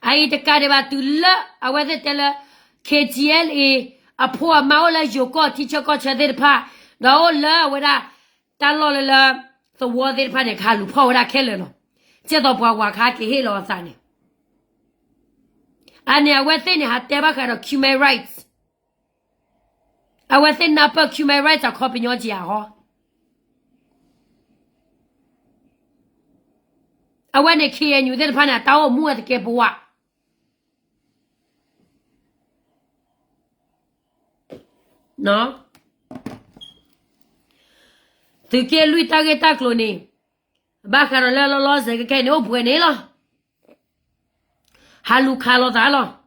အအံၤတကးဒံးဘၣ်တုၤလၢအဝဲသ့ၣ်တဲလၢ K T L A အဖိအမါအိၣ်လၢယိၤကီၢ်ထံဆၢကီၢ်ဆၢသ့ၣ်တဖၣ်, ဒီးအိၣ်လၢအဝဲဒၣ်တၢ်လီၢ်လၢလၢသဝီသ့ၣ်တဖၣ်န့ၣ် ကဟးလူၤဖီၣ်ဝဲဒၣ်ခဲလၢာ်လီၤ. ကဲသိးပှၤဝၤခါက့ၤဟ့ၣ်လီၤအသးန့ၣ် အန့ၣ်အဝဲသ့ၣ်န့ၣ် ဟးတဲဘၣ်ဃးဒီး human rights, အဝဲသ့ၣ်နၢ်ပၢၢ် human rights အခီပညီက့ၤဧါဟီ. အဝဲန့ၣ် ခ့ၣ်အဲၣ်ယူၣ်သ့ၣ်တဖၣ်န့ၣ် အတၢ်အိၣ်မူအတကဲပဝး သုးက့လွံၢ်တၢ်ဂ့ၢ်တၢ်ကျိၤန့ၣ် ဘၣ်ဃးဒီးလၢလီၤလီၤဆဲးကဲကဲန့ၣ် အိၣ်ပှဲၤန့ၣ်လီၤ. ဟးလူၤခးလိာ်သးလီၤ.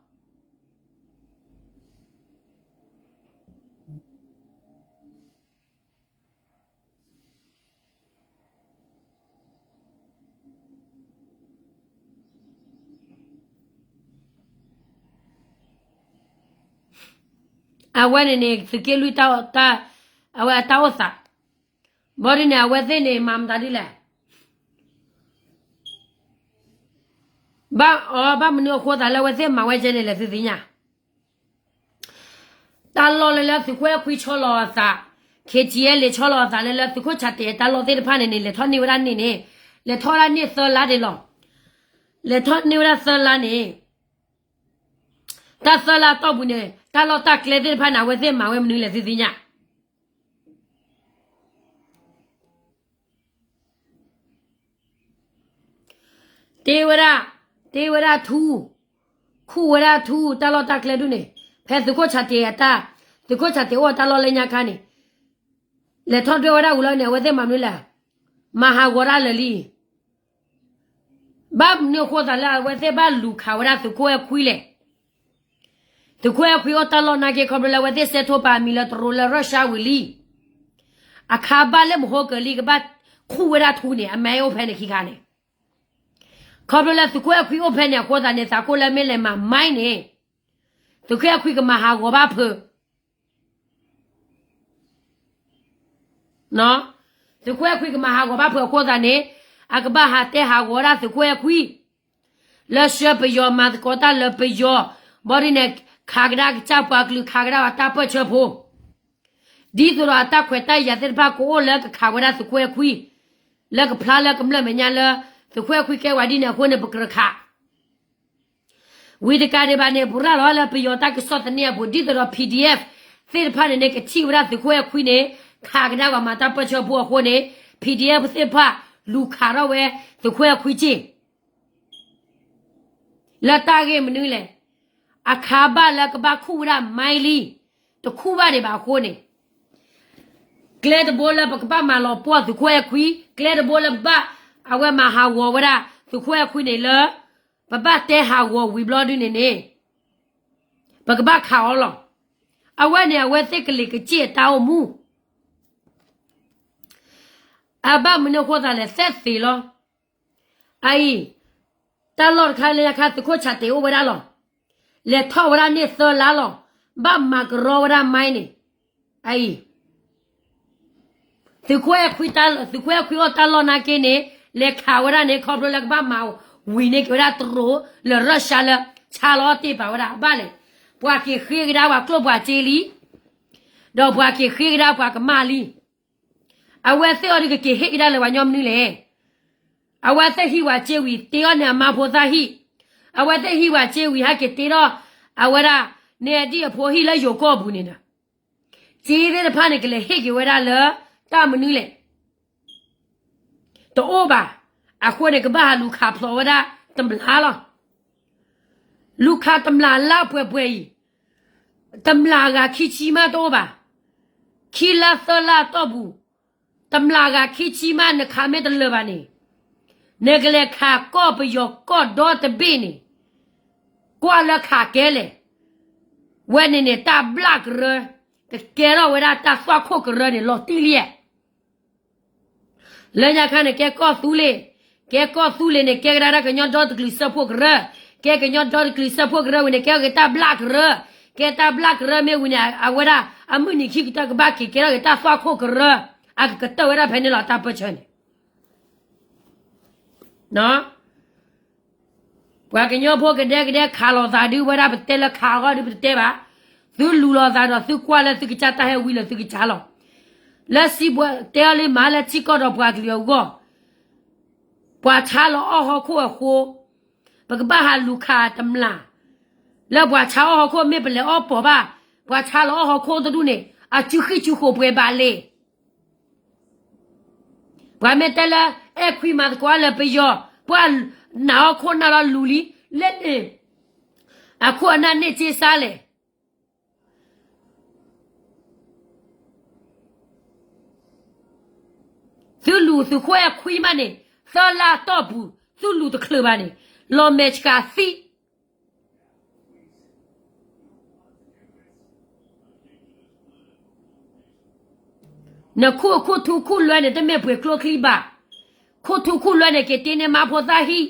အဝဲန့ၣ်န့ၣ် သုးက့လွံၢ်တၢ် အဝဲအတၢ်အိၣ်သး ဘီဒ်န့ၣ် အဝဲသ့ၣ်န့ၣ် မၤမတၤဒ်လဲၣ်. ဘၣ်အီၤ ဘၣ်မနုၤအဃိသးလၢအဝဲသ့ၣ်မၤဝဲကဲန့ၣ်လဲၣ် သုသ့ၣ်ညါ. တၢ်လီၢ်လၢလၢသုးခိၣ်အဲၣ်ခွံဆီလီၤအသး, ခ့ၣ်ထံၣ်အဲၣ်လ့ၣ်ဆီလီၤအသးလၢလၢသုးခိၣ်ဆၣ်တဲာ်တၢ်လီၢ်သ့ၣ်တဖၣ်န့ၣ်န့ၣ် လဲၤထီၣ်န့ၢ်ဝဲဒၣ်န့ၣ်န့ၣ်, လဲၤထီၣ်ဝဲဒၣ်န့ၢ်သၢလါဒ့ၣ်လီၤ. လဲၤထီၣ်န့ၢ်ဝဲဒၣ်သၢလါန့ၣ် တၢ်သၢလါအတီၢ်ပူၤန့ၣ် တၢ်လီၢ်တၢ်ကျဲသ့ၣ်တဖၣ်န့ၣ် အဝဲသ့ၣ်မၤဝဲမနုၤလဲၣ် သုသ့ၣ်ညါ. တ့ဝဲဒၣ်, တ့ဝဲဒၣ်ထူ, ခူၣ်ဝဲဒၣ်ထူ တၢ်လီၢ်တၢ်ကျဲဒူၣ်န့ၣ်, ဖဲသုးခိၣ်ဆၣ်တဲာ်အတၢ်, သုးခိၣ်ဆၣ်တဲာ်အိၣ်တၢ်လီၢ်လၢညါခါန့ၣ်, လဲၤထီၣ်ဒွဲၣ်ဝဲဒၣ်ဝံၤလီၤန့ၣ် အဝဲသ့ၣ်မၤမနုၤလဲၣ်, မၤဟးဂီၤဒၣ်လၢာ်လံ. ဘၣ်မနုၤအဃိသးလၢအဝဲသ့ၣ်ဘၣ်လူၤခးဝဲဒၣ်သုးခိၣ်အဲၣ်ခွံလဲၣ်. သုးခိၣ်အဲၣ်ခွံအိၣ်တၢ်လီၢ်နာ်က့ ခီဖျိလၢအဝဲသ့ၣ်စဲးထိးပာ်အမံၤလၢတရူးလၢရၢၡါဝံၤလံ. အခါဘၣ်လၢမဟိကၢၤလံ ကဘၣ်ခူၣ်ဝဲဒၣ်ထူန့ၣ် အမဲအိၣ်ဖဲန့ၣ်ခံခါန့ၣ်, ခီဖျိလၢသုးခိၣ်အဲၣ်ခွံအိၣ်ဖဲန့ၣ်အဃိသတးန့ၣ် သးခိၣ်လၢမ့ၢ်လဲၤမၤ mine န့ၣ်, သုးခိၣ်အဲၣ်ခွံကမၤဟးဂီၤဘၣ်ဖုး သုးခိၣ်အဲၣ်ခွံကမၤဟးဂီၤဘၣ်ဖုးအဃိသတးန့ၣ်, အကဘၣ်ဟးတဲဟးဂီၤဒၣ်သုးခိၣ်အဲၣ်ခွံ, လၢဆှၢပယီၤမၤသကိးတၢ်လၢပယီၤ, ဘီဒ်န့ၣ် ခးကဒါကစၢ်ပှၤကလုာ် ခးကဒါပှၤတၢ်ပၢၢ်ဆၢဖိ, ဒ်သိးဒီးအတၢ်ခွဲးတၢ်ယာ်သ့ၣ်တဖၣ်ကအိၣ်လၢကခးဝဲဒၣ်သုးခိၣ်အဲၣ်ခွံ, လၢကဖျါလၢကမျၢၢ်မဲာ်ညါလၢ သုးခိၣ်အဲၣ်ခွံကဲဝဲဒ်န့ၣ်အဃိန့ၣ် ပကြၢးခး ဝံၤတကးဒံးဘၣ်န့ၣ် ပရၤလီၤလၢပယီၤတၢ်ကစီၣ်သန့အပူၤ ဒ်သိးဒီး PDF သ့ၣ်တဖၣ်န့ၣ်န့ၣ် ကထံၣ်ဝဲဒၣ်သုးခိၣ်အဲၣ်ခွံန့ၣ် ခးကဒါပှၤမၤတၢ်ပၢၢ်ဆၢဖိအဃိန့ၣ် PDF သ့ၣ်တဖၣ် လူၤခးထီၣ်ဝဲ သုးခိၣ်အဲၣ်ခွံက့ၢ် လၢတၢ်ဂ့ၢ်မနုၤလဲၣ်, အခါဘၣ်လၢကဘၣ်ခူၣ်ဝဲဒၣ် mine လံ, တခူၣ်ဘၣ်ဒံးဘၣ်အဃိန့ၣ် ကျဲတဘိလၢပကဘၣ်မၤလီၤပှီၢ်သုးခိၣ်အဲၣ်ခွံ, ကျဲတဘိလၢပဘၣ် အဝဲမၤဟးဂီၤဝဲဒၣ်သုးခိၣ်အဲၣ်ခွံန့ၣ်လၢ ပဘၣ်တဲဟးဂီၤဝံၤဘျီဒုန့ၣ်န့ၣ် ပကဘၣ်ခးအီၤလီၤ. အဝဲန့ၣ် အဝဲသ့ၣ်ကလံၤကစ့ၢ်အတၢ်အိၣ်မူ အဘၣ်မနုၤအဃိသးလဲၣ် သဲသ့ၣ်လီၤ. အအံၤ တၢ်လီၢ်တခါလၢညါခါ သုးခိၣ်ဆၣ်တဲာ်အိၣ်ဝဲဒၣ်လီၤ. လဲၤထီၣ်ဝဲဒၣ်န့ၢ်သၢလါလီၤ. ဘၣ်မၤကရီဝဲဒၣ် mine န့ၣ် အအံၤ သုးခိၣ်အဲၣ်ခွံတၢ်, သုးခိၣ်အဲၣ်ခွံအိၣ်တၢ်လီၢ်နာ်က့န့ၣ် လဲၤခးဝဲဒၣ်န့ၣ် ခီဖျိလၢကဘၣ်မၤဝံၤန့ၢ်က့ၤဝဲဒၣ်တရူးလၢရၢၡါလၢ ဆါလီၤအီၣ်တ့ၢ်ပာ်ဝဲဒၣ်အဘၣ်လဲၣ်. ပှၤက့ၤဃ့ကဒါပှၤကျိၣ်ပှၤစ့လံ ဒီးပှၤက့ၤဃ့ကဒါပှၤကမၣ်လံ. အဝဲသ့ၣ်အီၤဒုးကက့ၤဟ့ၣ်ကဒါလၢပှၤညီမနုၤလဲၣ်. အဝဲသ့ၣ်ဟံးဝဲစ့ဝံၤ တ့အီၣ်န့ၣ်အမါဖိသၣ်ဟံၣ်, အဝဲသ့ၣ်ဟံးဝဲစ့ဝံၤ ဟဲက့ၤတ့ထီၣ် အဝဲဒၣ် န့ၢ်အဒံၣ်အဖိဟံၣ်လၢယိၤကီၢ်အပူၤန့ၣ်ဒီး စ့သ့ၣ်တဖၣ်န့ၣ် ကလဲၤဟ့ၣ်က့ၤဝဲဒၣ်လၢ တၢ်မနုၤလဲၣ် တအိၣ်ဘၣ်. အဃိန့ၣ် ကဘၣ်ဟးလူၤခးဖျိးဝဲဒၣ်တမျးလီၤ. လူၤခးတမျးလၢပှဲၤပှဲၤအံၤ တမျးဂၤခံဆံမးတအိၣ်ဘၣ်. ခံလါသၢလါအတီၢ်ပူၤ တမျးဂၤခံဆံမး နခးမ့ၢ်တလၢာ်ဘၣ်န့ၣ် နကလဲၤခးကီၢ်ပယီၤကီၢ်ဒီတဘ့ၣ်န့ၣ် ကွၢ်လၢခးကဲလဲၣ်. ဝဲန့ၣ်န့ၣ် တၢ်ဘျၣ်ကရၢ ကကဲထီၣ်ဝဲဒၣ်တၢ်သွၣ်ခိၣ်ကရၢန့ၣ် လီၤတံၢ်လံ. လၢညါခါန့ၣ် ကဲကီၢ်သူလ့ၤ, ကဲကီၢ်သူလ့ၤန့ၣ် ကဲကဒါဒၣ်ကညီဒီတကလုာ်စၢဖှိၣ်ကရၢ, ကဲကညီဒီတကလုာ်စၢဖှိၣ်ကရၢဝံၤန့ၣ် ကဲက့ၤတၢ်ဘျၣ်ကရၢ, ကဲတၢ်ဘျၣ်ကရၢမ့ၢ်ဝံၤန့ၣ် အဝဲဒၣ် အမုၢ်နံၤခံကတၢၢ်ကဘၣ်က့ၤကဲထီၣ်က့ၤတၢ်သွၣ်ခိၣ်ကရၢ, အကကတၢၢ်ဝဲဒၣ်ဖဲန့ၣ်လီၤ တၢ်ပၢၢ်ဆၢန့ၣ် ပှၤကညီဖိကဒဲကဒဲခးလိာ်သးဒုးဝဲဒၣ် ပတဲလၢခးအဂီၢ်ဒုးပတတဲဘၣ်. သုလူၤလိာ်သးဒီးသုကွၢ်လၢသုကစၢ်တၢ်ဟဲဝံလၢသုကစၢ်လီၤ. လၢစံးဘှဲတဲအီၤလံမးလၢထံကီၢ်ဒီးပှၤကလုာ်အဂီၢ်, ပှၤဆါလီၤအီၣ်ဟီၣ်ခိၣ်အဃိ, ပကဘၣ်ဟးလူၤခးတမျး, လၢပှၤဆါအီၣ်ဟီၣ်ခိၣ်မ့ၢ်ပလဲၤအီၣ်ပိာ်ဘၣ်, ပှၤဆါလီၤအီၣ်ဟီၣ်ခိၣ်တဒူၣ်န့ၣ် အစုဃံၣ်စုဃိးပှဲၤဘၣ်လံ. ပှၤမ့ၢ်တဲလၢ အဲၣ်ခွံမၤသကိးလၢပယီၤ, ပှၤနာ်အီၤခိၣ်နၢ်လီၤလူၤလံ, လၢန့ၣ် အခိၣ်အနၢ်န့ၢ်က့ၤစါလဲၣ်. သုလူၤသုးခိၣ်အဲၣ်ခွံမးန့ၣ်, သၢလါတီၢ်ပူၤ သုလူၤတချုးဘၣ်န့ၣ်, လီၤမဲာ်ဆှးသံ နခိၣ် ခိၣ်ထူခိၣ်လွဲန့ၣ် တမ့ၢ်ပှ့ၤကျိချံဘၣ်. ခိၣ်ထူခိၣ်လွဲန့ၣ် က့ၤတ့န့ၢ်မါဖိသၣ်ဟံၣ်,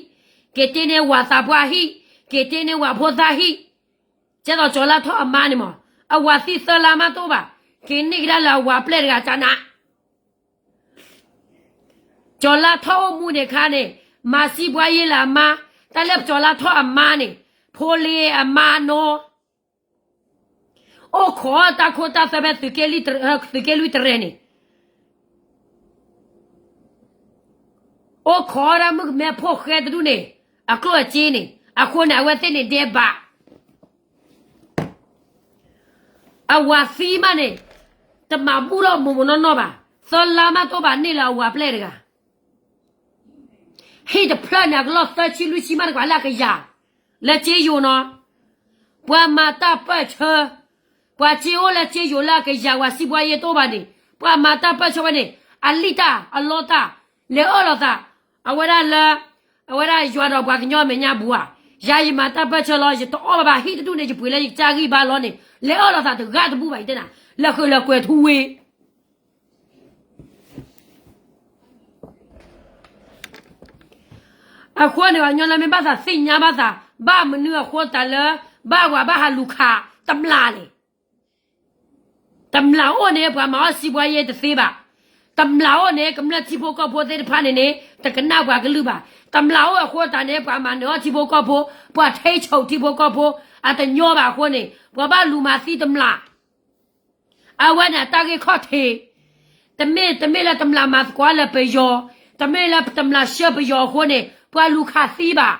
က့ၤတ့န့ၢ်ဝၤသးပှၢ်ဟံၣ်, က့ၤတ့န့ၢ်ဝၤဖိသၣ်ဟံၣ်, ကဲသိးကၠီၤလါထီၣ်အမါန့ၣ်မး, အဝၤသံသၢလါမးတအိၣ်ဘၣ်, က့ၤန့ၢ်ကဒါလၢအဝၤပျဲၢ်တဂၤကနး ကၠီၤလါထီၣ်အိၣ်မူန့ၣ်ခါန့ၣ်, မၤစံးပှၤယ့လၢအမါ, တၢ်လၢကၠီၤလါထီၣ်အမါန့ၣ်, ဖိလ့အမါနီၤ, အိၣ်ခိးတၢ်ခိတၢ်သွဲဖဲသုးက့လွံၢ်တရဲၣ်န့ၣ်, အိၣ်ခိးဒၣ်မုၣ်ကမဲဖိဃဲတဒူၣ်န့ၣ်, အကျိၣ်အစ့န့ၣ်, အဃိန့ၣ် အဝဲသ့ၣ်န့ၣ်ဒဲးဘး အဝၤသံမးန့ၣ်, တမၤဘူၣ်ထီၣ်မိၢ်မိၢ်နီၢ်နီၢ်ဘၣ်, သၢလါမးတအိၣ်ဘၣ်န့ၣ်လၢအဝၤပျဲၢ်တဂၤ, ဟံၣ်တဖျၢၣ်န့ၣ် အကလီၢ်သၢဆံလွံၢ်ဆံမးတကွၢ်လၢအကယၤ, လၢက့ယိၤနီၤ, ပှၤမၤတၢ်ပၢၢ်ဆၢ, ပှၤက့အိၣ်လၢက့ယိၤလၢအကယၤ ပှၤစံးပှၤယ့တအိၣ်ဘၣ်န့ၣ်, ပှၤမၤတၢ်ပၢၢ်ဆၢဝဲန့ၣ်, အလံၣ်တၢ်အလီတၢ်, လဲၤအၢၣ်လီၤသး, အဝဲဒၣ်လၢ အဝဲဒၣ်ယွၤဒီးပှၤကညီအမဲာ်ညါဘူးဧါ, ယၤယမၤတၢ်ပၢၢ်ဆၢလီၤ, ယတအီၣ်ဘၣ်ဘၣ် ဟံၣ်တဒူၣ်န့ၣ် ယပှ့ၤလၢယကစၢ်ဂံၢ်ဘါလီၤန့ၣ်, လဲၤအၢၣ်လီၤသးတဂၤတဘူၣ်ဘၣ် ယတဲနၤ, လၢဃုာ်လၢကွဲၤထူဝ့ အဃိန့ၣ် ပှၤကညီလၢမ့ၢ်ဘၣ်သးသ့ၣ်ညါဘၣ်သး, ဘၣ်မနုၤအဃိသတးလၢ ဘၣ်ဝၤဘၣ်ဟးလူၤခးတမျးန့ၣ်, တမျးအိၣ်န့ၣ် ပှၤမၤအီၣ်စံးပှၤယ့တသ့ဘၣ်, တမျးအိၣ်န့ၣ် ကမျၢၢ်ထံဖိကီၢ်ဖိသ့ၣ်တဖၣ်န့ၣ်န့ၣ် တကနၣ်ပှၤကလုၢ်ဘၣ်, တမျးအိၣ်အဃိသတးန့ၣ် ပှၤမၤနၢၤအီၣ်ထံဖိကီၢ်ဖိ, ပှၤထိန်းချုပ်ထံဖိကီၢ်ဖိ အတညီဘၣ်အဃိန့ၣ် ပှၤဘၣ်လူၤမၤသံတမျး အဝဲန့ၣ်အတၢ်ဂ့ၢ်ခီၣ်ထံး, တမ့ၢ် တမ့ၢ်လၢတမျးမၤသကိးလၢပယီၤ, တမ့ၢ်လၢတမျးဆှၢပယီၤအဃိန့ၣ် ပှၤလူၤခးသံဘၣ်.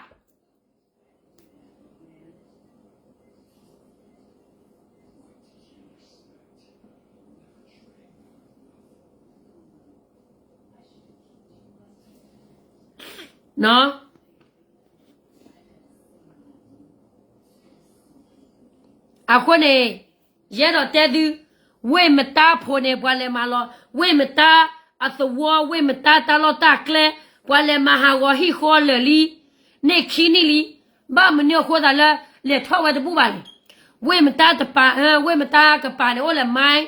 အဃိန့ၣ် ယအဲၣ်ဒိးတဲသု, ဝ့ၢ်မတါဖိန့ၣ် ပှၤလဲၤမၤလီၤ, ဝ့ၢ်မတါအသဝီ, ဝ့ၢ်မတါတၢ်လီၢ်တၢ်ကျဲ, ပှၤလဲၤမၤဟးဂီၤဟံၣ်ဃီလၢာ်လံ, န့ၢ်ခံနံၣ်လံ, ဘၣ်မနုၤအဃိသတးလၢ လဲၤထီၣ်ဝဲတဘူၣ်ဘၣ်လဲၣ်. ဝ့ၢ်မတါတပၤ, ဝ့ၢ်မတါကပၤန့ၣ် အိၣ်လၢ mine,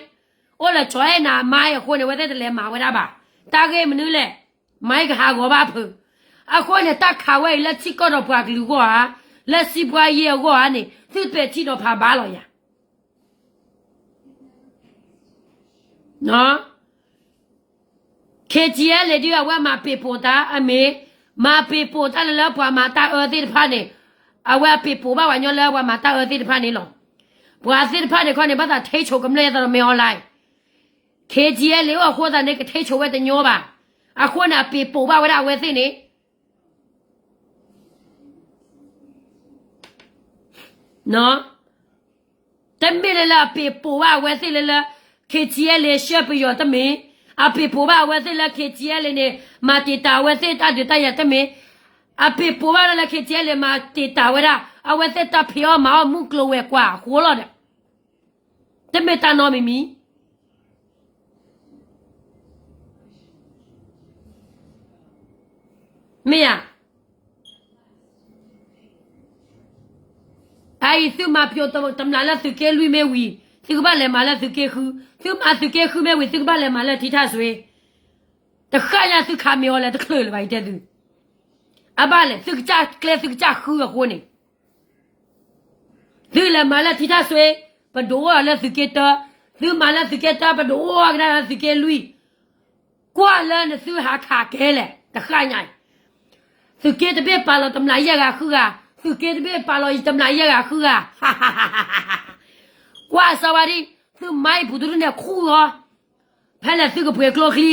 အိၣ်လၢကၠီၤအဲၣ်နၤ mine အဃိန့ၣ် အဝဲသ့ၣ်တလဲၤမၤဝဲဒၣ်ဘၣ်. တၢ်ဂ့ၢ်မနုၤလဲၣ်, mine ကဟးဂီၤဘၣ်ဖုး. အဃိန့ၣ် တၢ်ခးဝဲအံၤလၢထံကီၢ်ဒီးပှၤကလုာ်အဂီၢ်ဧါ, လၢစံးပှၤယ့အဂီၢ်ဧါန့ၣ် သုပဲာ်ထံနီၤဖးဘၣ်လီၤယၤ KTLA ဒ်အဝဲမၤပ့ၤပိာ်တၢ်အမ့ၢ်, မၤပ့ၤပိာ်တၢ်လၢလၢပှၤမၤတၢ်အၢသ့ၣ်တဖၣ်န့ၣ်, အဝဲအပ့ၤပိာ်ဘၣ်ပှၤကညီလၢပှၤမၤတၢ်အၢသ့ၣ်တဖၣ်န့ၣ်လီၤ. ပှၤသ့ၣ်တဖၣ်န့ၣ်ခီန့ၣ် ဘၣ်သးထိန်းချုပ်ကမျၢၢ်ယဲသိးဒီး မင်းအောင်လှိုင်, KTLA အိၣ်အဃိသတးန့ၣ် ကထိန်းချုပ်ဝဲတညီဘၣ်. အဃိန့ၣ် အပ့ၤပိာ်ဘၣ်ဝဲဒၣ်အဝဲသ့ၣ်န့ၣ် တမ့ၢ်လၢလၢအပ့ၤပိာ်ဘၣ်အဝဲသ့ၣ်လၢလၢ KTLA ဆှၢပယီၤတမ့ၢ်, အပ့ၤပိာ်ဘၣ်အဝဲသ့ၣ်လၢ KTLA န့ၣ် မၤတံာ်တာ်အဝဲသ့ၣ်တၢ်ဒုးတၢ်ယၤတမ့ၢ်, အပ့ၤပိာ်ဘၣ်လၢလၢ KTLA မၤတံာ်တာ်ဝဲဒၣ် အဝဲသ့ၣ်တၢ်ဖံးအီၣ်မၤအီၣ်မုၢ်ကျိၤဝဲၤကွာ်အဃိလီၤဒီး တမ့ၢ်တၢ်နီတမံၤမံၤ မ့ၢ်ဧါ. အအံၤသုမၤပျိာ်တမျးလၢသုးက့လွံၢ်မ့ၢ်ဝံၤ သုကဘၣ်လဲၤမၤလၢသုးက့ဃု, သုမၤသုးက့ဃုမ့ၢ်ဝံၤ သုကဘၣ်လဲၤမၤလၢထံထၣ်စွ့, တဃၣ်ညါသုခးမ့ၢ်အီၤလဲၣ်တချုးလၢၤဘၣ် ယတဲသု, အဘၣ်လဲၣ် သုကစၢ်ကျဲသုကစၢ်ဃုအဃိန့ၣ် သုလဲၤမၤလၢထံထၣ်စွ့, ပဒိးအိၣ်အီၤလၢသုးက့တၢ, သုမၤလၢသုးက့တၢ ပဒိးအိၣ်အီၤကဒါလၢသုးက့လွံၢ်, ကွၢ်လၢနသုဟးခးကဲလဲၣ် တဃၣ်ညါအံၤ, သုးက့တဘ့ၣ်ပာ်လီၤတမျးယဲၢ်ဂၤဃုဂၤ, သုးက့တဘ့ၣ်ပာ်လီၤယတမျးယဲၢ်ဂၤဃုဂၤ, ကွၢ်စၢၤဝဲဒ်, သုမါအံၤပူၤတဒူၣ်န့ၣ်ခူၣ်လီၤ, ဖဲလဲၣ်သုကပှ့ၤကျိချံ,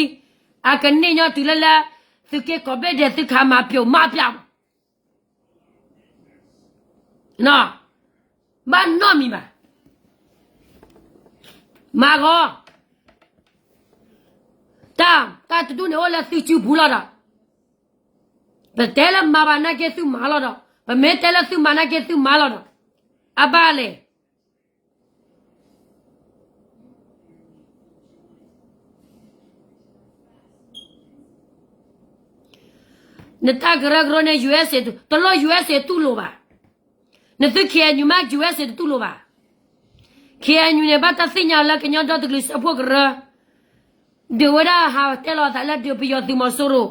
အကန့ၢ်ညီတုၤလၢလၢ, သုးက့ကိးဘ့ၣ်ဒဲးသုခးမၤပျိာ်မၤပျၢ် ဘၣ်နီတမံၤဘၣ်. မၤဂီၤ, တၢ်, တၢ်တဒူၣ်န့ၣ်အိၣ်လၢသုစုပူၤလီၤဒီး, ပတဲလၢမၤဘၣ်နာ်က့သုမၤလီၤဒီး, ပမ့ၢ်တဲလၢသုမၤနာ်က့သုမၤလီၤဒီး, အဘၣ်လဲၣ်. နတၢ်ကရၢကရိန့ၣ် ယူၢ်အ့းစ့ၣ် တလိၣ် ယူၢ်အ့းစ့ၣ် တူၢ်လိာ်ဘၣ်. နသု ခ့ၣ်အဲၣ်ယူၣ် မ့ၢ် ယူၢ်အ့းစ့ၣ် တတူၢ်လိာ်ဘၣ်. ခ့ၣ်အဲၣ်ယူၣ်န့ၣ် ဘၣ်တၢ်သ့ၣ်ညါလၢကညီဒီတကလုာ်စၢဖှိၣ်ကရၢ ဒုးဝဲဒၣ်ဟးတဲလီၤအသးလၢဒုးပယီၤသုးမီၤစိရိၤ,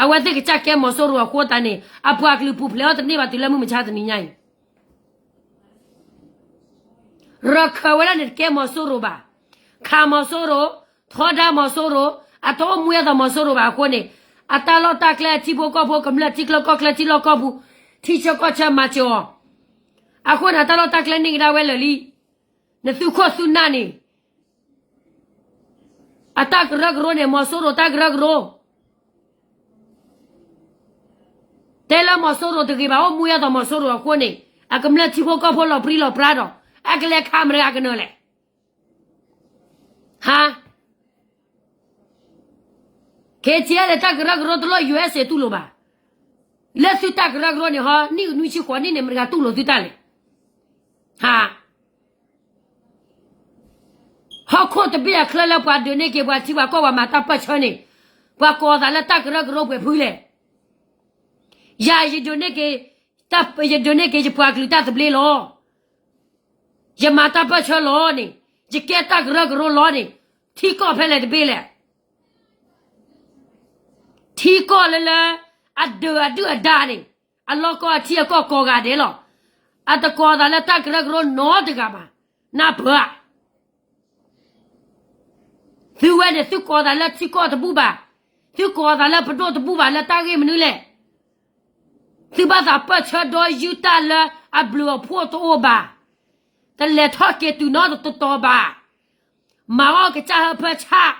အဝဲသ့ၣ်ကစၢ်ကဲမီၤစိရိၤအဃိသတးန့ၣ် အပှၤကလုာ်ပူၤဖျဲးအီၤတန့ၢ်ဘၣ်တုၤလၢမုၢ်မဆါတနံၤညါအံၤ ရခၢၣ်ဝဲဒၣ်န့ၣ်တကဲမီၤစိရိၤဘၣ်. ခးမီၤစိရိၤ, ထီဒါမီၤစိရိၤ, အတအိၣ်မူအသိးမီၤစိရိၤဘၣ်အဃိန့ၣ်, အတၢ်လီၢ်တၢ်ကျဲထံဖိကီၢ်ဖိ ကမျၢၢ်ထံချၢကီၢ်ချၢထံလီၢ်ကီၢ်ပူၤ, ထံဆၢကီၢ်ဆၢမၤစၢၤအီၤ, အဃိန့ၣ် အတၢ်လီၢ်တၢ်ကျဲန့ၢ်ကဒါဝဲလၢာ်လံ. နသုခိၣ်သုနၢ်န့ၣ် အတၢ်ကရၢကရိန့ၣ် မီၤစိရိၤတၢ်ကရၢကရိ တဲလၢမီၤစိရိၤတဂ့ၤဘၣ် အိၣ်မူအသိးမီၤစိရိၤအဃိန့ၣ်, အကမျၢၢ်ထံဖိကီၢ်ဖိလီၤပြံလီၤပြါဒီး, အကလဲၤခးမတၤဂၤကနၢၤလဲၣ်. ဟါ, ခ့ၣ်ထံၣ်အဲၣ်လၢတၢ်ကရၢကရိတလိၣ် ယူၢ်အ့းစ့ၣ် တူၢ်လိာ်ဘၣ်. လၢသုတၢ်ကရၢကရိန့ၣ် ဟီ နံၣ်နွံဆံဃိးနံၣ်န့ၣ် မတၤဂၤတူၢ်လိာ်သုတၢ်လဲၣ်. ဟါ ဟီၣ်ခိၣ်တဘ့ၣ်အချၢလၢပှၤဒုးန့ၢ်က့ၤပှၤထံပှၤကီၢ်ပှၤမၤတၢ်ပၢၢ်ဆၢန့ၣ်, ပှၤကိးသးလၢတၢ်ကရၢကရိပှဲၤဖုလဲၣ်. ယၤယဒုးန့ၢ်က့ၤ, ယဒုးန့ၢ်က့ၤယပှၤကလုာ်တၢ်သဘျ့လီၤ. ယမၤတၢ်ပၢၢ်ဆၢလီၤန့ၣ်, ယကဲတၢ်ကရၢကရိလီၤန့ၣ်, ထံကီၢ်ဖဲလဲၣ်တဘ့ၣ်လဲၣ်. ထံကီၢ်လၢလၢ အဒုးအဒုၣ်အဒါန့ၣ်, အလီၢ်ကီၢ်အထံအကီၢ်ကိးဂၤဒဲးလီၤ. အတကိးသးလၢတၢ်ကရၢကရိနီတဂၤဘၣ်. နၢ်ပၢၢ်ဧါ. သုဝဲန့ၣ် သုကိးသးလၢထံကီၢ်တဘူၣ်ဘၣ်, သုကိးသးလၢပဒိၣ်တဘူၣ်ဘၣ် လၢတၢ်ဂ့ၢ်မနုၤလဲၣ်. သုဘၣ်သးပၢၢ်ဆၢဒီးယုၢ်တၢ်လၢအဘျုးအဖှိၣ်တအိၣ်ဘၣ်. တလဲၤထီၣ်က့ၤတုၤနီတတီၤဘၣ်. မၤအီၣ်ကစၢ်ဟၢဖၢဆၣ်,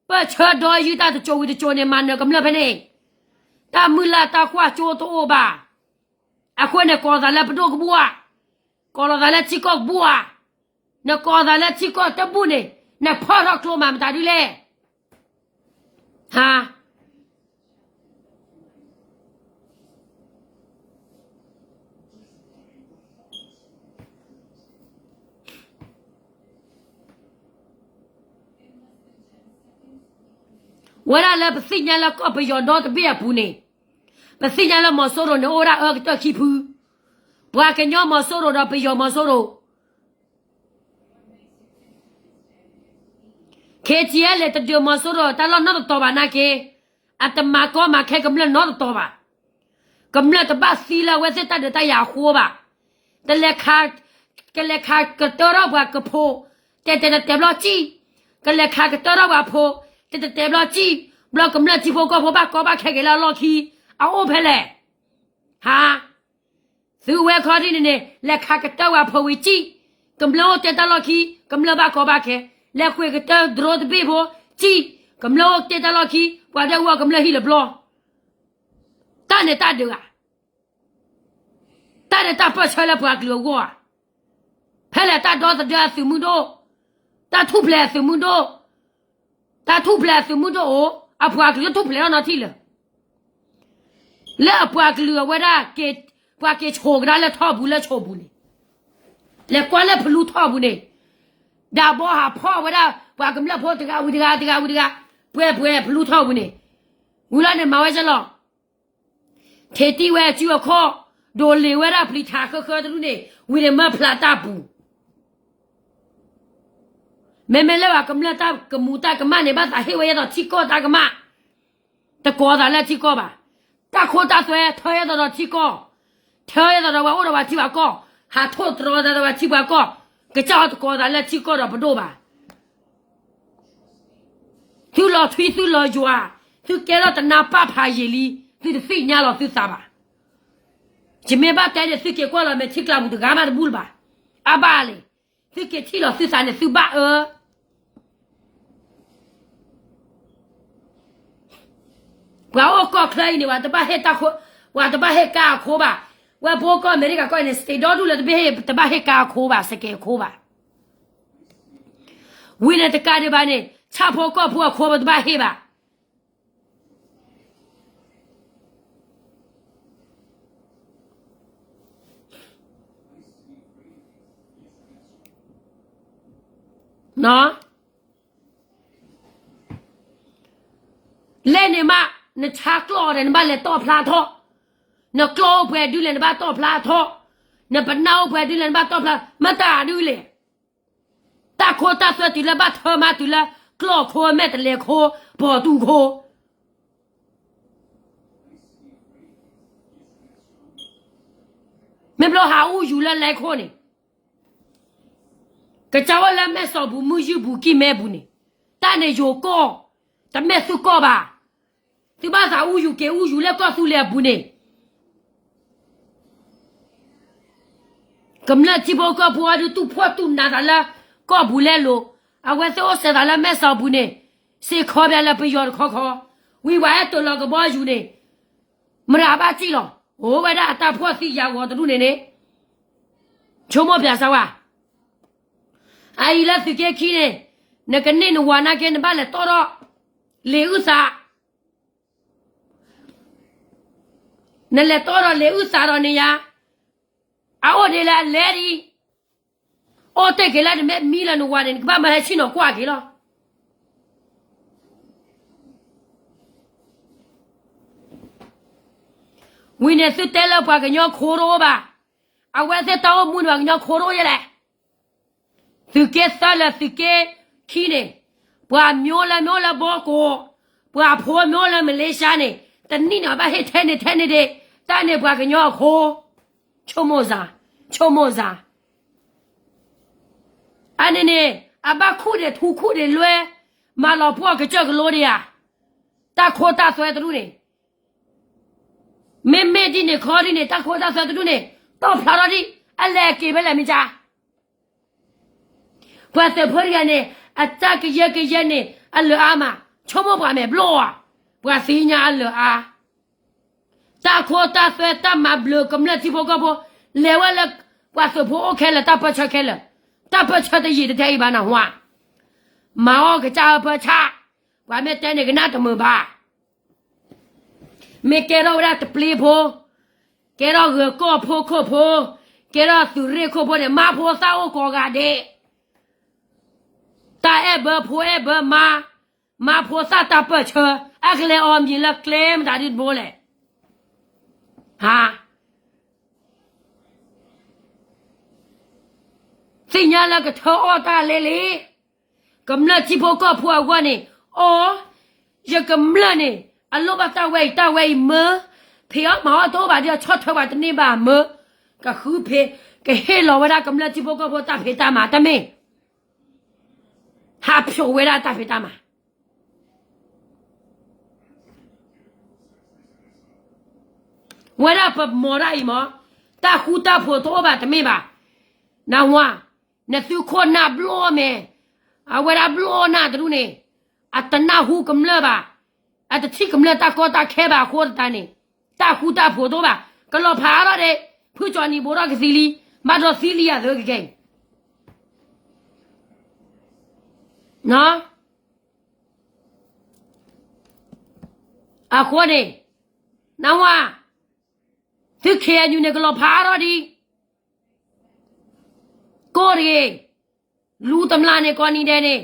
ပၢၢ်ဆၢဒီးယုၢ်တၢ်တစိၤဝံၤတစိၤန့ၣ် မၤနၢၤကမျၢၢ်ဖဲန့ၣ်, တၢ်မုၢ်လၢ်တၢ်ကွၢ်ကၠိတအိၣ်ဘၣ်. အဃိန့ၣ် ကိးသးလၢပဒိၣ်ကဘူၣ်ဧါ, ကိးလီၤသးလၢထံကီၢ်ကဘူၣ်ဧါ. နကိးသးလၢထံကီၢ်တဘူၣ်န့ၣ် နဖီၣ်ထီၣ်ကျိမးမတၤဒုလဲၣ်. ဟါ ဝဲဒၣ်လၢပသ့ၣ်ညါလၢကီၢ်ပယီၤဒီတဘ့ၣ်အပူၤန့ၣ်, ပသ့ၣ်ညါလၢမီၤစိရိၤန့ၣ် အိၣ်ဝဲဒၣ်အၢကတၢၢ်ခံဖု, ပှၤကညီမီၤစိရိၤဒီးပယီၤမီၤစိရိၤ ခ့ၣ်ထံၣ်အဲၣ်လၢတဒုးမီၤစိရိၤတၢ်လီၢ်နီတတီၤဘၣ်နာ်က့, အတမၤကီမၤခဲကမျၢၢ်နီတတီၤဘၣ်. ကမျၢၢ်တဘၣ်သံလၢအဝဲသ့ၣ်တၢ်ဒုးတၢ်ယၤအဃိဘၣ်. တလဲၤခး, ကလဲၤခးကတၢၢ်ထီၣ်ပှၤကဖိ, တဲတဲတဲတဲဘျီကံၣ်, ကလဲၤခးကတၢၢ်ထီၣ်ပှၤဖိ, တဲတဲတဲဘျီကံၣ်, ဘျီကမျၢၢ်ထံဖိကီၢ်ဖိဘၣ်ကီဘၣ်ခဲက့ၤလၢအလီၢ်ခံ, အအိၣ်ဖဲလဲၣ်. ဟါ သုဝဲခီဒ်န့ၣ်န့ၣ် လဲၤခးကတၢၢ်ဝဲဖိဝံၤကံၣ်, ကမျၢၢ်အိၣ်တဲတၢ်လီၢ်ခံ, ကမျၢၢ်ဘၣ်ကီဘၣ်ခဲ, လဲၤဃ့ကတၢၢ်ဒြိတဘ့ၣ်ဖိ, ကံၣ်, ကမျၢၢ်အိၣ်တဲတၢ်လီၢ်ခံ, ပှၤဒွဲၣ်အူအီၣ်ကမျၢၢ်ဟံၣ်လၢဘျီ, တၢ်န့ၣ်တၢ်ဒုးဧါ, တၢ်န့ၣ်တၢ်ပၢၢ်ဆၢလၢပှၤကလုာ်အဂီၢ်ဧါ, ဖဲလဲၣ်တၢ်ဒီသဒၢအသုးမုၢ်ဒိၣ်, တၢ်ထူၣ်ဖျဲးအသုးမုၢ်ဒိၣ် တၢ်ထူၣ်ဖျဲးအသုးမုၢ်ဒိၣ်အိၣ်, အပှၤကလုာ်လၢထူၣ်ဖျဲးထီၣ်နီထံၣ်လၢာ်, လၢအပှၤကလုာ်အဝဲဒၣ်, ပှၤက့ၤဆိးကဒါလၢထီၣ်ပူၤလၢဆိးပူၤန့ၣ်, လဲၤကွၢ်လၢဖလူထီၣ်ပူၤန့ၣ်, ဒၣ်ဘီဟးဖီၣ်ဝဲဒၣ် ပှၤကမျၢၢ်ဖိတဂၤဝံၤတဂၤ တဂၤဝံၤတဂၤ, ပှဲၤပှဲၤဖလူထီၣ်ပူၤန့ၣ်, ဝံၤလီၤန့ၣ်မၤဝဲကလီၤ ထံၣ်တံၢ်ဝဲအစုအခီၣ်, ဒိးလ့ၤဝဲဒၣ်ပျံၤထးဃၢဃၢတဒူၣ်န့ၣ် ဝံၤန့ၣ်မၢဖျးတၢ်ပူၤ, မ့မ့ၢ်လၢပှၤကမျၢၢ်တၢ်ကမူၤတၢ်ကမၣ်န့ၣ် ဘၣ်သးဟ့ၣ်ဝဲယဲသိးထံကီၢ်တၢ်ကမၣ်, တကိးသးလၢထံကီၢ်ဘၣ်, တၢ်ခိတၢ်သွဲထၢယဲသိးဒီးထံကီၢ်, ထၢယဲသိးဒီးပှၤအိၣ်ဒီးပှၤထံပှၤကီၢ်, ဟးထိၣ်တြီသးဒီးပှၤထံပှၤကီၢ်, ကစၢ်ဟီတကိးသးလၢထံကီၢ်ဒီးပဒိၣ်ဘၣ် သုလီၤထွံသုလီၤယွၤ, သုကဲထီၣ်တနါပၢ်ဖးယံာ်လံ, သုတသ့ၣ်ညါလီၤသုသးဘၣ်. ယမ့ၢ်ဘၣ်တဲန့ၣ် သုက့ၤကွၢ်လီၤမဲာ်ထံကျါပူၤတဂၤမးတဘူၣ်လၢၤဘၣ်. အါဘၣ်လဲၣ်, သုက့ၤထံၣ်လီၤသုသးန့ၣ် သုဘၣ်အၢ ပှၤအိၣ်ကီၢ်ချၢအံၤန့ၣ် ပှၤတဘၣ်ဟ့ၣ်တၢ်ခိ, ပှၤတဘၣ်ဟ့ၣ်ကါအခိဘၣ်. ဝဲပအိၣ်ကီၢ်အမဲရကၤကီၢ်အံၤန့ၣ် state ဒီဒူၣ်လၢတဘၣ်ဟ့ၣ်, တဘၣ်ဟ့ၣ်ကါအခိဘၣ်, စကဲးအခိဘၣ်. ဝံၤန့ၣ်တကးဒံးဘၣ်န့ၣ် ဆၣ်ဖိကီၢ်ဖိအခိပတဘၣ်ဟ့ၣ်ဘၣ်. လဲၣ်န့ၣ်မး, နဆါကျီၢ်ဒီး နဘၣ်လဲၤတီၣ်ဖျါထီၣ်, နကျီၢ်အိၣ်ပှဲၤဒုလဲၣ် နဘၣ်တီၣ်ဖျါထီၣ်, နပနၢ်အိၣ်ပှဲၤဒုလဲၣ် နဘၣ်တီၣ်ဖျါ, မတၤဒုလဲၣ်, တၢ်ခိတၢ်သွဲတုၤလၢဘၣ်ထၢမးတုၤလၢ ကျီၢ်ခိမဲာ်တလဲၤခိ ပီၤတူၢ်ခိ မ့ၢ်ဘျီဟးအူယူၤလၢလဲၤခိၣ်န့ၣ်, ကစၢ်အိၣ်လၢမဲာ်စီၣ်ပူၤ မုၢ်ယုၢ်ပူၤ ကံၢ်မဲပူၤန့ၣ်, တၢ်န့ၣ်ယိၤကီၢ်, တမ့ၢ်သုကီၢ်ဘၣ်. သုဘၣ်သးအူယူၤက့ၤအူယူၤလၢကီၢ်သူလ့ၤအပူၤန့ၣ်, ကမျၢၢ်ထံဖိကီၢ်ဖိအဒု တူၢ်ဖှီၣ်တူၢ်နးသးလၢကီၢ်ပူၤလဲလိာ်, အဝဲသ့ၣ်အိၣ်စဲးသးလၢမဲာ်စီၣ်ပူၤန့ၣ်, စ့ခီပယီၤလၢပယီၤတခီခီ, ဝံၤဝဲအဲၣ်တိၤလီၤကဘီယူၤန့ၣ်, မတၤဘၣ်စံၣ်လီၤ, အိၣ်ဝဲဒၣ်အတၢ်ဖှီၣ်သံယာ်ဂီၤတဒူၣ်န့ၣ်န့ၣ်, ဆိကမိၣ်ပျးစၢဝါ, အအံၤလၢသုးက့ခံန့ၣ်, နကန့ၢ်နဝၤနာ်က့ နဘၣ်လဲၤတီၣ်ထီၣ်, လံာ်အုၣ်သး နလဲၤတီၣ်ဒီးလံာ်အုၣ်သးဒီးန့ၣ်ယါ, အအိၣ်ဒ်လဲၣ်အလဲၤဒံး, အိၣ်တ့ၢ်က့ၤလၢနမဲာ်မံလၢနဝၤန့ၣ် နကဘၣ်မၤဟဲဆ့ၣ်နီၤကွၢ်က့ၤလီၤ. ဝံၤန့ၣ်သုတဲလၢပှၤကညီခိတအိၣ်ဘၣ်, အဝဲသ့ၣ်တၢ်အိၣ်မူန့ၣ် ပှၤကညီခိတအိၣ်ယဲလဲၣ်. သုးက့သၢလၢသုးက့ခံန့ၣ်, ပှၤမ့ၢ်အိၣ်လၢမ့ၢ်အိၣ်လၢဘီကိး, ပှၤဖိမ့ၢ်အိၣ်လၢမလ့ၡါန့ၣ်, တနံၣ်န့ၣ် အဘၣ်ဟ့ၣ်ထဲန့ၣ်ထဲန့ၣ်ဒ့ၣ်, တၢ်န့ၣ်ပှၤကညီအခိ, ဆိကမိၣ်စၢ်, ဆိကမိၣ်စၢ်. အန့ၣ်န့ၣ် အဘၣ်ခူၣ်ဒံးထူခူၣ်ဒံးလွဲ, မၤလီၤပှီၢ်ကစၢၢ်ကလိဒံးဧါ, တၢ်ခိတၢ်သွဲတဒူၣ်န့ၣ်, မ့မ့ၢ်ဒ်န့ၣ်ခီဒ်န့ၣ် တၢ်ခိတၢ်သွဲတဒူၣ်န့ၣ် တီၣ်ဖျါထီၣ်ဒံး အလဲၤက့ၤဖဲလဲၣ်မ့ၢ်ကါ ပှၤသုးဖိတဂၤန့ၣ် အတၢ်ကယၢကယဲန့ၣ် အလၢာ်အါမး, ဆိကမိၣ်ပှၤမဲာ်ဘျီၣ်ဧါ, ပှၤသ့ၣ်ညါအလၢာ်အါ, တၢ်ခိတၢ်သွဲတၢ်မၤဘျုးကမျၢၢ်ထံဖိကီၢ်ဖိ, လဲၤဝဲလၢ ပှၤသုးဖိအိၣ်ခဲလၢာ် တၢ်ပၢၢ်ဆၢခဲလၢာ်, တၢ်ပၢၢ်ဆၢတယံာ်တတဲအံၤဘၣ်နၢ်ဟူဧါ, မၤအီၣ်ကစၢ်အၢပၢဆၣ်, ပှၤမ့ၢ်တဲန့ၣ်ကနၣ်တမုာ်ဘၣ် မ့ၢ်ကဲထီၣ်ဝဲဒၣ်တပျ့ဖိ, ကဲထီၣ်ဂၢၤကီၢ်ဖိခိၣ်ဖိ, ကဲထီၣ်သုးရ့ၣ်ခိၣ်ဖိန့ၣ် မါဖိသၣ်အိၣ်ကိးဂၤဒဲး, တၢ်အဲၣ်ဘၢဖိအဲၣ်ဘၢမါ, မါဖိသၣ်တၢ်ပၢၢ်ဆၢ, အကလဲၤအီၤမံၤလၢကျဲမတၤဒ်တဘိလဲၣ်, ဟါ သ့ၣ်ညါလၢကထၢအီၣ်တၢ်လဲလဲ, ကမျၢၢ်ထံဖိကီၢ်ဖိအဂီၢ်န့ၣ်, အိ, ယကမျၢၢ်န့ၣ် အလိၣ်ဘၣ်တၢ်ဝဲအံၤတၢ်ဝဲအံၤမၢ, ဖံးအီၣ်မၤအီၣ်တအိၣ်ဘၣ်ဒီးဆီၣ်ထွဲပှၤတန့ၢ်ဘၣ်မၢ, ကဃုဖံး, ကဟ့ၣ်လီၤဝဲဒၣ်ကမျၢၢ်ထံဖိကီၢ်ဖိတၢ်ဖံးတၢ်မၤတမ့ၢ် ဟးဖျိးဝဲဒၣ်တၢ်ဖံးတၢ်မၤ ဝဲဒၣ်ပမီၤဒၣ်အံၤမး, တၢ်ဃူတၢ်ဖိးတအိၣ်ဘၣ်တမ့ၢ်ဘၣ်, နၢ်ဟူဧါ, နသုခိၣ်နၢ်ဘျီၣ်မဲာ်, အဝဲဒၣ်ဘျီၣ်နၢ်တဒူၣ်န့ၣ်, အတနၢ်ဟူကမျၢၢ်ဘၣ်, အတထံၣ်ကမျၢၢ်တၢ်ကီတၢ်ခဲဘၣ်အဃိသတးန့ၣ်, တၢ်ဃူတၢ်ဖိးတအိၣ်ဘၣ်, ကလီၤဖးအါထီၣ်ဒီး, ဖုကၠီနံၤဘိးထီၣ်ကသံလံ, ဘၣ်ဒီးသံလံယၤသၢကကဲအံၤ အဃိန့ၣ်, နၢ်ဟူဧါ, သု ခ့ၣ်အဲၣ်ယူၣ် န့ၣ် ကလီၤဖးအါထီၣ်ဒံး, ကိၢ်တဂ့ၤ, လူၤတမျာ်န့ၣ် ကိးနံၤဒဲးန့ၣ်,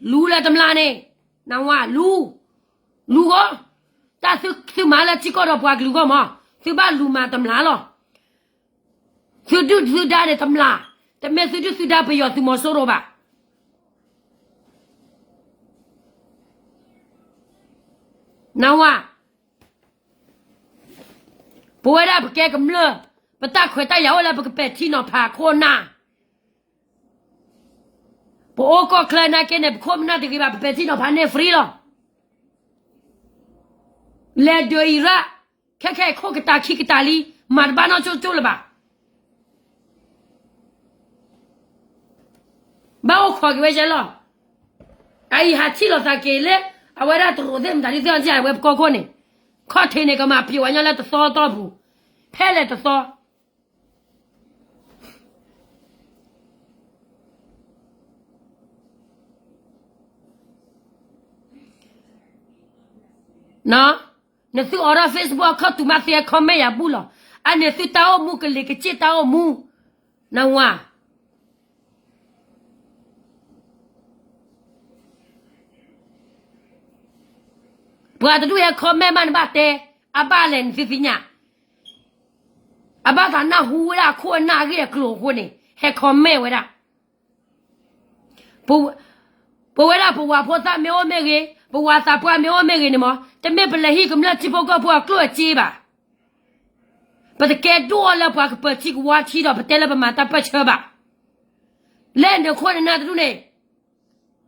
လူၤလၢတမျာ်န့ၣ်, နၢ်ဟူဧါ, လူၤ, လူၤဂီၢ်, တၢ်သုမၤလၢထံကီၢ်ဒီးပှၤကလုာ်ဂီၢ်မး, သုဘၣ်လူၤမၤတမျာ်လီၤ. သုဒုၣ်သုဒါန့ၣ်တမျာ်, တမ့ၢ်သုဒုၣ်သုဒါပယီၤသုးမီၤစိရိၤဘၣ်. နၢ်ဟူဧါ, ပဝဲဒၣ်ပကဲကမျၢၢ်, ပတၢ်ခွဲးတၢ်ယာ်အိၣ်လၢပကပဲာ်ထံနီၤဖးခိၣ်နၢ် ပအိၣ်ကီၢ်ချၢနာ်က့န့ၣ် ပခိၣ်ပနၢ်တဂ့ၤဘၣ် ပပဲာ်ထံနီၤဖးန့ၢ် free လီၤ. လဲၤဒုးအံၤရၣ်, ခဲခဲအံၤခိၣ်ကတၢၢ်ခံကတၢၢ်လံ, မၤတဘၣ်နီၢ်ကၠိကၠိလၢၤဘၣ်. ဘၣ်အိၣ်ခိးက့ၤဝဲယဲလီၤ. အအံၤဟးထံၣ်လိာ်သးက့ၤလၢ အဝဲဒၣ်တရူးသ့ၣ်မတၤဒ်သိးအဝဲပကီၢ်ခိၣ်န့ၣ်, ခီၣ်ထံးန့ၣ် ကမၤပျံၤဝဲညီလၢတသီတီၢ်ပူၤ, ဖဲလဲၣ်တသီ နသုအိးထီၣ် Facebook အခီၣ်ထံးမး သ့ comment ယၤဘူၣ်လီၤ. အန့ၣ်သုတၢ်အိၣ်မူကလံၤကစ့ၢ်တၢ်အိၣ်မူ, နၢ်ဟူဧါ. ပှၤတဒူၣ်ဟဲ comment မး နဘၣ်တဲ, အဘၣ်လဲၣ်နသ့ၣ်ညါ, အဘၣ်သးနၢ်ဟူဝဲဒၣ်အခိၣ်အနၢ်အဂ့ၢ်အကျိၤအဃိန့ၣ် ဟဲ comment ဝဲဒၣ်. ပဝဲဒၣ်ပဝၤဖိသၣ်မ့ၢ်အိၣ်မ့ၢ်ဂ့ၤ, ပဝၤသးပှၢ်မ့ၢ်အိၣ်မ့ၢ်ဂ့ၤန့ၣ်မး, တမ့ၢ်ပလဲၤဟံၣ်ကမျၢၢ်ထံဖိကီၢ်ဖိအကျိၣ်အစ့ဘၣ်. ပတကဲဒိၣ်အီၤလၢပှၤကပၢၤထံကဝါထံဒီး ပတဲလၢပမၤတၢ်ပၢၢ်ဆၢဘၣ်. လၢနခိၣ်နနၢ်တဒူၣ်န့ၣ်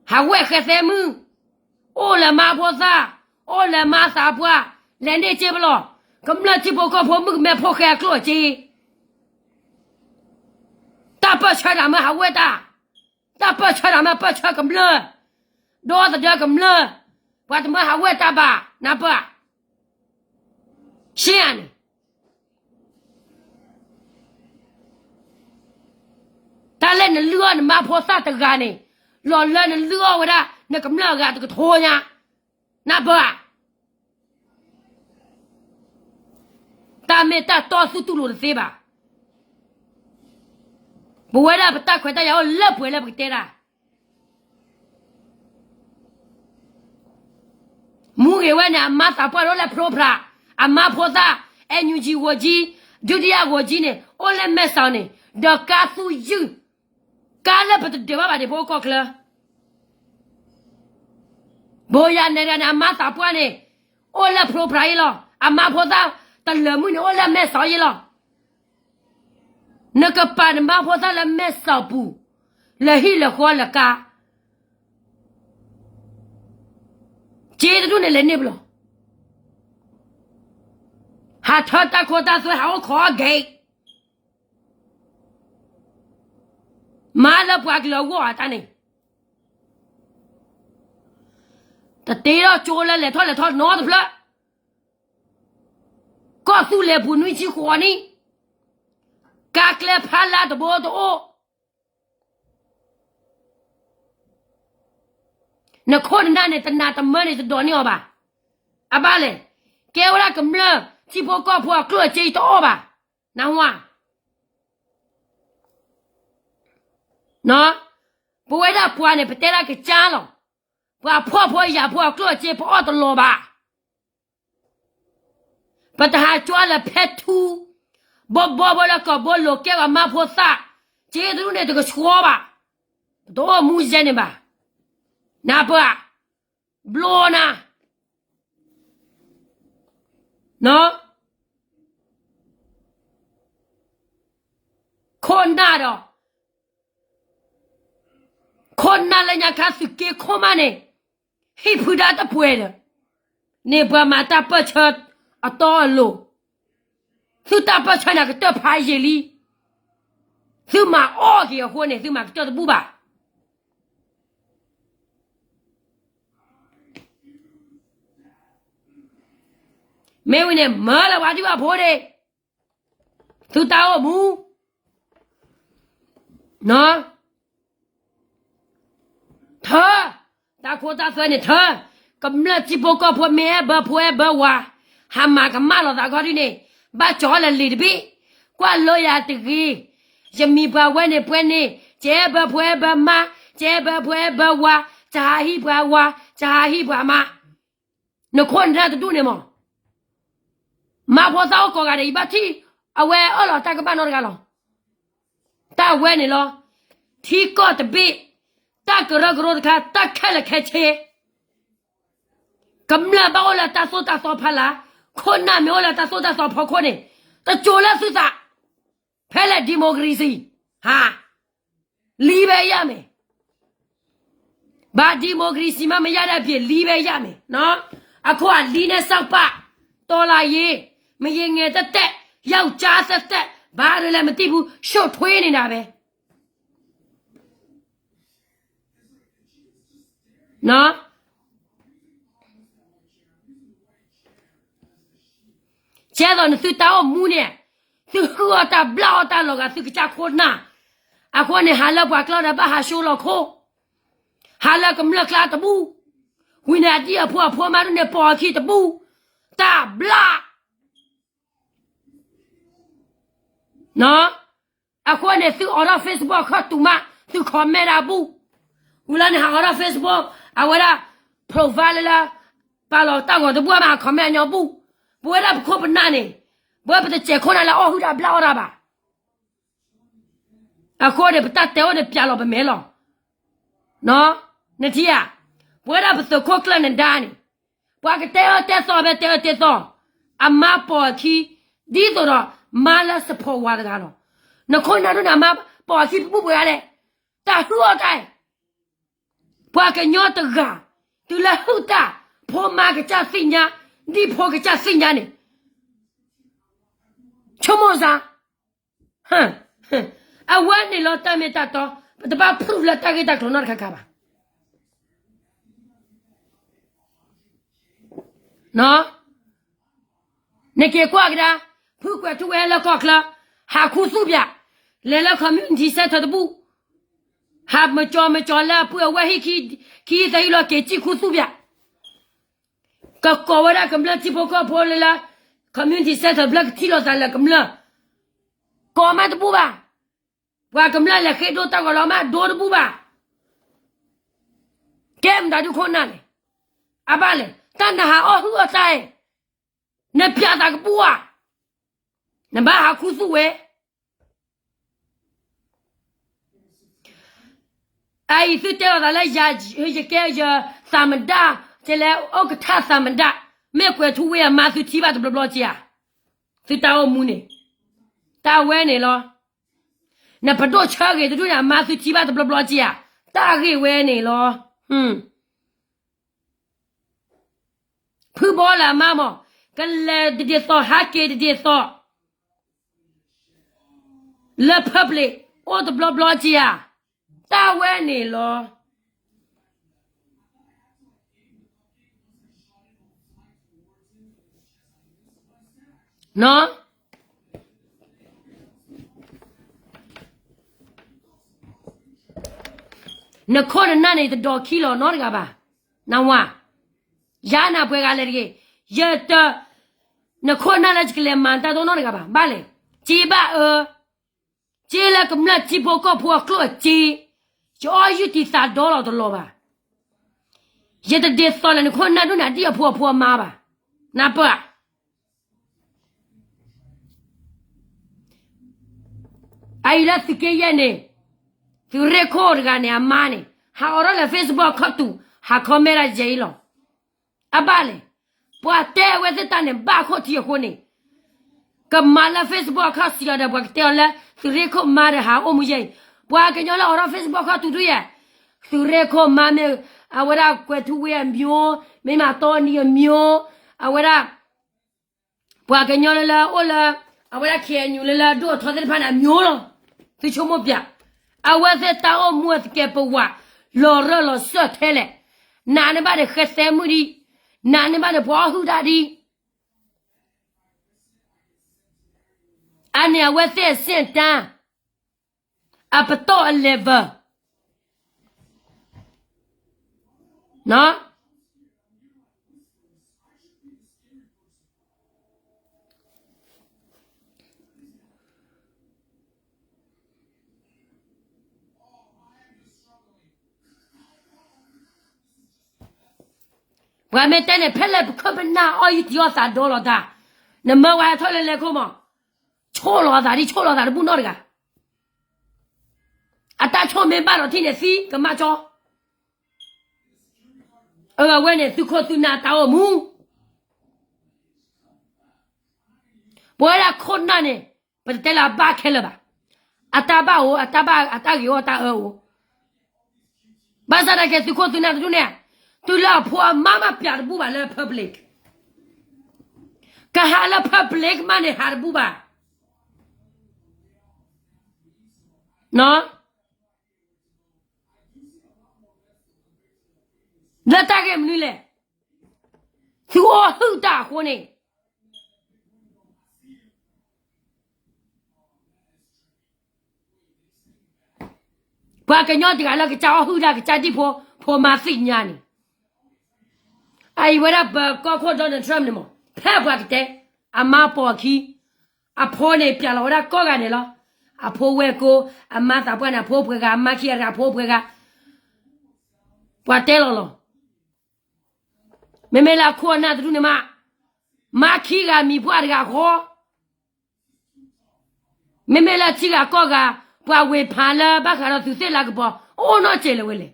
ဟးဝဲၣ်ဃဲသဲမုၢ်, အိၣ်လၢမါဖိသၣ်, အိၣ်လၢမါသးပှၢ်, လဲၤန့ၢ်စ့ပလီၢ်, ကမျၢၢ်ထံဖိကီၢ်ဖိမုၣ်ကမဲဖိဃဲအကျိၣ်အစ့, တၢ်ပၢၢ်ဆၢတၢ်မၢဟးဝဲၣ်တၢ်, တၢ်ပၢၢ်ဆၢတၢ်မၢပၢၢ်ဆၢကမျၢၢ်, ဒီသဒၢကမျၢၢ်, ပှၤတမၢဟးဝဲၣ်တၢ်ဘၣ်, နၢ်ပၢၢ်ဧါ. ရှ့ဧါန့ၣ် တၢ်လၢနလုၢ်အီၣ်နမါဖိသၣ်တဂၤန့ၣ်, လီၤလၢနလုၢ်အီၣ်ဝဲဒၣ် နကမျၢၢ်အဂၤတကထိညါ, နၢ်ပၢၢ်ဧါ. တၢ်မ့ၢ်တၢ်တီသုတူၢ်လိာ်တသ့ဘၣ်. ပဝဲဒၣ်ပတၢ်ခွဲးတၢ်ယာ်အိၣ်လၢပှဲၤလၢပကတဲဒၣ် မူဂ့ၤဝဲန့ၣ် အမါသးပှၢ်အိၣ်လၢဖျိဖျါ, အမါဖိသၣ်, အဲၣ်ယူၣ်ကၠံ ဂီၤကၠံ, ဒုတိယ ဂီၤကၠံန့ၣ် အိၣ်လၢမဲၢ်စီၤန့ၣ်, ဒီးကါသူယုၢ်, ကါလၢပတဒၢးဘၣ်ဘၣ်ဒံး ပအိၣ်ကီၢ်ချၢ ဘိယၤနဲၤဒၣ်န့ၣ် အမါသးပှၢ်န့ၣ် အိၣ်လၢဖျိဖျါယ့လီၤ. အမါဖိသၣ်တလၢာ်မုၣ်န့ၣ် အိၣ်လၢမဲၢ်စီၤယ့လီၤ. နကပာ်နမါဖိသၣ်လၢမဲၢ်စီၤပူၤ, လၢဟံၣ်လၢဃီလၢကါ, စ့တဒူၣ်န့ၣ်လဲၤန့ၢ်ပလီၢ်, ဟးထၢတၢ်ခိတၢ်သွဲဟးအိၣ်ခိးအီၤဂ့ၤ မၤလၢပှၤကလုာ်အဂီၢ်အတၢ်န့ၣ်, တတ့ထီၣ်ကၠိလၢလဲၤထီၣ်လဲၤထီနီတဖျၢၣ်, ကီၢ်သူလ့ၤပူၤနွံဆံဃိးနံၣ်, ကါကျဲဖးလါတဘိတအိၣ်, နခိၣ်နနၢ်န့ၣ် တနးတမၢန့ၣ် တဒိးန့ၢ်အီၤဘၣ်. အဘၣ်လဲၣ်, ကဲဝဲဒၣ်ကမျၢၢ်ထံဖိကီၢ်ဖိအကျိၣ်အစ့အံၤတအိၣ်ဘၣ်, နၢ်ဟူဧါ. ပဝဲဒၣ်ပှၤန့ၣ် ပတဲဒၣ်ကစၢ်လီၤ. ပှၤဖှီၣ်ဖိယာ်ဖိအကျိၣ်အစ့ပအီၣ်တလီၤဘၣ်. ပတဟးကွၢ်လၢဖဲထူ, ဘီဘီဘီလၢကီၢ်ဘိလိၤကဲပှၤမါဖိသၣ်, စ့တဒူၣ်န့ၣ်တကဆှီဘၣ်. ပတအိၣ်မူယဲန့ၣ်ဘၣ်. နၢ်ပၢၢ်ဧါ, ဘျီနၤ ခိၣ်နၢ်ဒီး ခိၣ်နၢ်လၢညါခါသုးက့ခိၣ်မးန့ၣ်, ဟံၣ်ဖုဒါတပှဲၤဒီး, န့ၢ်ပှၤမၤတၢ်ပၢၢ်ဆၢအတီအလိၤ, သုတၢ်ပၢၢ်ဆၢန့ၣ်ကတၢၢ်ဖးယံာ်လံ, သုမၤအီၣ်က့ၤအဃိန့ၣ် သုမၤကတၢၢ်တဘူၣ်ဘၣ်. မ့ၢ်ဝံၤန့ၣ် မၢလၢပှၤဒံးဘၣ်ဖိန့ၣ်, သုတၢ်အိၣ်မူ, ထၢ, တၢ်ခိတၢ်သွဲန့ၣ်ထၢ, ကမျၢၢ်ထံဖိကီၢ်ဖိမ့ၢ်အဲၣ်ဘၢဖိအဲၣ်ဘၢဝၤ, ဟးမၤကမၣ်လိာ်သးခီဒ်န့ၣ်, ဘၣ်ကၠီလၢလံာ်တဘ့ၣ်, ကွၢ်လိယၤတဂ့ၤ, ယမံၤပှၤဝဲန့ၣ်ပှဲၤန့ၣ်, ကအဲၣ်ဘၢဖိအဲၣ်ဘၢမါ, ကအဲၣ်ဘၢဖိအဲၣ်ဘၢဝၤ, တဟးဟံးပှၤဝၤ, တဟးဟံးပှၤမါ, နခိၣ်နနၢ်တဒူၣ်န့ၣ်မး မါဖိသၣ်အိၣ်ကိးဂၤဒဲး ယဘၣ်ထံၣ်, အဝဲအၢၣ်လီၤတၢ်ကဘၣ်နီတဂၤလီၤ. တၢ်ဝဲန့ၣ်လီၤ. ထံကီၢ်တဘ့ၣ်, တၢ်ကရၢကရိတခါ, တၢ်ခဲလၢာ်ခဲဆ့, ကမျၢၢ်ဘၣ်အိၣ်လၢတၢ်သိၣ်တၢ်သီဖီလာ်, ခိၣ်နၢ်မ့ၢ်အိၣ်လၢတၢ်သိၣ်တၢ်သီဖီခိၣ်န့ၣ်, တကၠိၤလၢသုသး, ဖဲလဲၣ် democracy, ဟါ လံဘဲယၢ်မ့ၢ် ဘၣ် democracy မ့ၢ်မ့ၢ်ယၢ်ဒၣ်ဖဲ လံဘဲယၢ်မ့ၢ်, အခိၣ်အလံန့ၣ် စၢ်ပၢ်, တီလၤယ့, မ့ၢ်ယ့ငဲၤတၢ်တဲ, ယၢ်ကၠါတၢ်တဲ, ဘၣ်ရလဲၣ်မတံၢ်ဘူး, ဆိၣ်ထွဲန့ၣ်ဒၣ်ဝဲ ကဲသိးနသုတၢ်အိၣ်မူန့ၣ်, သုဃုအီၣ်တၢ်ဘျၣ်အီၣ်တၢ်လီၤဂာ်သုကစၢ်ခိၣ်နၢ်, အဃိန့ၣ် ဟးလၢပှၤကျီဒီးဘၣ်ဟးဆှိလီၤခိၣ်, ဟးလၢကမျၢၢ်ကျါတဘူၣ်, ဝံၤန့ၣ်အဒံၣ်အဖိအဖိမးဒ်န့ၣ် ပိာ်အခံတဘူၣ်, တၢ်ဘျၣ် အဃိန့ၣ် သုအိးထီၣ် Facebook အခီၣ်တူာ်မး သု comment ဒၣ်ဘူၣ်, ဝံၤလီၤန့ၣ် ဟးအိးထီၣ် Facebook အဝဲဒၣ် profile လၢလၢ ပာ်လီၤတၢ်ဂီၤတဘူၣ်ဘၣ် comment အညီဘူၣ်, ပဝဲဒၣ်ပခိၣ်ပနၢ်န့ၣ်, ပဝဲပတစဲးခိၣ်နၢ်လၢအီၣ်ဟုၣ်တၢ်ဘျၣ်အီၣ်တၢ်ဘၣ်. အဃိန့ၣ် ပတၢ်တဲအိၣ်န့ၣ်ပျးလီၤပမဲာ်လီၤ. နထံၣ်ဧါ, ပဝဲဒၣ်ပသုးခိၣ်ကျၢၢ်နဒါန့ၣ်, ပှၤကတဲအၢတဲသီဖဲတဲအၢတဲသီ, အမါပိာ်အခံ, ဒ်သိးဒီးမါလၢ support ဝၤတဂၤလီၤ. နခိၣ်နၢ်ဒိၣ်န့ၣ် အမါပိာ်အခံပဘူၣ်ပှဲၤဂၤလဲၣ်, တၢ်ဟုၣ်အီၣ်တၢ် ပှၤကညီတဂၤ, တုၤလၢဟုၣ်တၢ်, ဖိမါကစၢ်သ့ၣ်ညါ, ဒ်ဖိကစၢ်သ့ၣ်ညါန့ၣ်, ဆိကမိၣ်စ့ၢ်, အဝဲန့ၣ်လီၤတၢ်မ့ၢ်တၢ်တီ, ပတဘၣ် proof လၢတၢ်ဂ့ၢ်တၢ်ကျိၤနီတခါခါဘၣ်. နက့ၤကွၢ်ကဒါ, ဖုကွဲးထူဝဲလၢကီၢ်ချၢ, ဟးခူသူၣ်ပၠး, လဲၤလၢ community center တဘူၣ်, ဟးမကၠီမကၠီလၢအပုၢ်အဝဲၢ်ဟံၣ်ခံသၢဟံၣ်လီၤ က့ၤစံၣ်ခူသူၣ်ပၠး, ကကိးဝဲဒၣ်ကမျၢၢ်ထံဖိကီၢ်ဖိလၢလၢ community center တဖျၢၣ်ကထံၣ်လိာ်သးလၢကမျၢၢ်, ကိးမးတဘူၣ်ဘၣ်. ပှၤကမျၢၢ်လဲၤဃ့ဒိတၢ်ဂီၤလီၤမးဒိတဘူၣ်ဘၣ်. ကဲမတၤဒုခိၣ်နၢ်လဲၣ်, အဘၣ်လဲၣ်, တၢ်နဟးအီၣ်ဟုၣ်အီၣ်တၢ်အံၤ, နပျးသးကဘူၣ်ဧါ, နဘၣ်ဟးခူသူၣ်ဝဲ အအံၤသုတဲလိာ်သးလၢယၤ, ယကဲယသးမဒၣ်, ကဲလၢအိၣ်ကထါသးမဒၣ်, မ့ၢ်ကွဲးထူဝဲအမါသုထံၣ်ဘၣ်တဘျီဘျီက့ဧါ, သုတၢ်အိၣ်မူန့ၣ်, တၢ်ဝဲန့ၣ်လီၤ. နပဒိၣ်ဆၢဂ့ၤတဒူၣ်န့ၣ် အမါသုထံၣ်ဘၣ်တဘျီဘျီက့ဧါ, တၢ်ဂ့ၢ်ဝဲန့ၣ်လီၤ. ဖုဘီလၢအမါမး, ကလဲၤတဒ်သိးဟးက့ၤတဒ်သိး လၢ public အိၣ်တဘျီဘျီက့ဧါ, တၢ်ဝဲန့ၣ်လီၤ. နခိၣ်နနၢ်န့ၣ်တဒိးခံလီၤနီတဂၤဘၣ်, နဝၤ, ယၤနၤပှဲၤဂၤလဲၣ်တဂ့ၤ, ယတ, နခိၣ်နၢ်လၢယကလဲၤမၤတၢ်ဒိၣ်နီတဂၤဘၣ်, ဘၣ်လဲၣ်, စ့ဘၣ်အၢ စ့လၢကမျၢၢ်ထံဖိကီၢ်ဖိအကျိၣ်အစ့, ယအီၣ်ယုၢ်တံၢ်သးဒီလီၤတလီၤဘၣ်. ယတဒ်သိးလၢနခိၣ်နၢ်ဒိၣ်န့ၣ်ဒ်အဖိအဖိအမါဘၣ်, နပၢၢ်ဧါ. အအံၤလၢသုးက့ယဲၢ်န့ၣ်, သုးရ့ၣ်ခိၣ်တဂၤန့ၣ် အမါန့ၣ် ဟးအိးထီၣ်လၢ Facebook ခီၣ်တူာ် ဟး comment ဒၣ်ယဲအံၤလီၤ. အဘၣ်လဲၣ်, ပှၤတဲအဝဲသ့ၣ်တၢ်န့ၣ် ဘၣ်ခိၣ်ထံးအဃိန့ၣ်, ကမၤလၢ Facebook အခီၣ်စံးအီၤဒီး ပှၤကတဲအီၤလၢ သုးရ့ၣ်ခိၣ်မါဒီးဟးအိၣ်မူယဲအံၤ, ပှၤကညီလၢအိးထီၣ် Facebook ခီၣ်တူာ်ဒုယဲၢ်, သုးရ့ၣ်ခိၣ်မါမ့ၢ်, အဝဲဒၣ်ကွဲးထူဝ့အမျိုး, မ့ၢ်မၤတီနံၤအမျိုး, အဝဲဒၣ် ပှၤကညီလၢလၢအိၣ်လၢ, အဝဲဒၣ် KNU လၢလၢဒိၣ်အထီသ့ၣ်တဖၣ်န့ၣ် အမျိုးလီၤ. သုဆိကမိၣ်ပျး, အဝဲသ့ၣ်တၢ်အိၣ်မူအသကဲးပဝး, လီၤရၢၢ်လီၤစၢၢ်ထဲလဲၣ်, နးန့ၢ်ဘၣ်န့ၣ်ဃဲသဲမုၣ်ဒံး, နးန့ၢ်ဘၣ်န့ၣ်ပှၤအီၣ်ဟုၣ်တၢ်ဒံး, အန့ၣ်အဝဲသ့ၣ်အဆင့်အတန်း အပတီၢ်အ level ပှၤမ့ၢ်တဲန့ၣ် ဖဲလဲၣ်ပခိၣ်ပနၢ်အီၣ်ယုၢ်တံၢ်အီၣ်သးဒီလီၤတၢ်, နမၢဝဲထီၣ်လၢလဲၤခိၣ်မး, ဆိၣ်လီၤသးဒ်ဆိၣ်လီၤသးတဘူၣ်နီတဂၤ, အတၢ်ဆိၣ်မ့ၢ်ဘၣ်ဒီးထံၣ်န့ၣ်သံကမၣ်ကၠီ, အဝဲန့ၣ် သုးခိၣ်သုးနၢ်တၢ်အိၣ်မူ ပဝဲဒၣ်ခိၣ်နၢ်န့ၣ် ပတတဲလၢအဘၣ်ခဲလၢာ်ဘၣ်. အတၢ်ဘၣ်အိၣ်, အတၢ်ဘၣ်, အတၢ်ဂ့ၤအိၣ်, အတၢ်အၢအိၣ်. ဘၣ်ဆၣ်သနာ်က့ သုးခိၣ်သုးနၢ်တဒူၣ်န့ၣ်, တုၤလၢအဖိအမါမးပျးတဘူၣ်ဘၣ်လၢ public. ကဟးလၢ public မးန့ၣ်ဟးတဘူၣ်ဘၣ်. လၢတၢ်ဂ့ၢ်မနုၤလဲၣ်. သုအိၣ်ဟုၣ်တၢ်အဃိန့ၣ် ပှၤကညီတဂၤလၢကစၢ်အီၣ်ဟုၣ်တၢ် ကစၢ်ဒ်ဖိ, ဖိမါသ့ၣ်ညါန့ၣ်, အအံၤဝဲဒၣ်ပကီၢ်ခိၣ် Donald Trump န့ၣ်မး, ဖဲပှၤကတဲ, အမါပိာ်အခံ, အဖိန့ၣ် ပျးလီၤဝဲဒၣ်ကိးဂၤဒဲးလီၤ. အဖိဝဲၢ်ကိ, အမါသးပှၢ်န့ၣ် အဖိပှဲၤဂၤ, အမါခံဂၤတဂၤ အဖိပှဲၤဂၤ, ပှၤတဲလီၤလီၤ. မ့မ့ၢ်လၢအခိၣ်အနၢ်တဒူၣ်န့ၣ်မး, မၤခံဂၤမံၤပှၢ်တဂၤဃီ, မ့မ့ၢ်လၢထံဂၤကီၢ်ဂၤ, ပှၤဝ့ၤဖးလၢဘၣ်ဃးဒီးသုးသ့ၣ်လၤကပီၤ အိၣ်နီၢ်စဲးလၢၤဝဲလဲၣ်.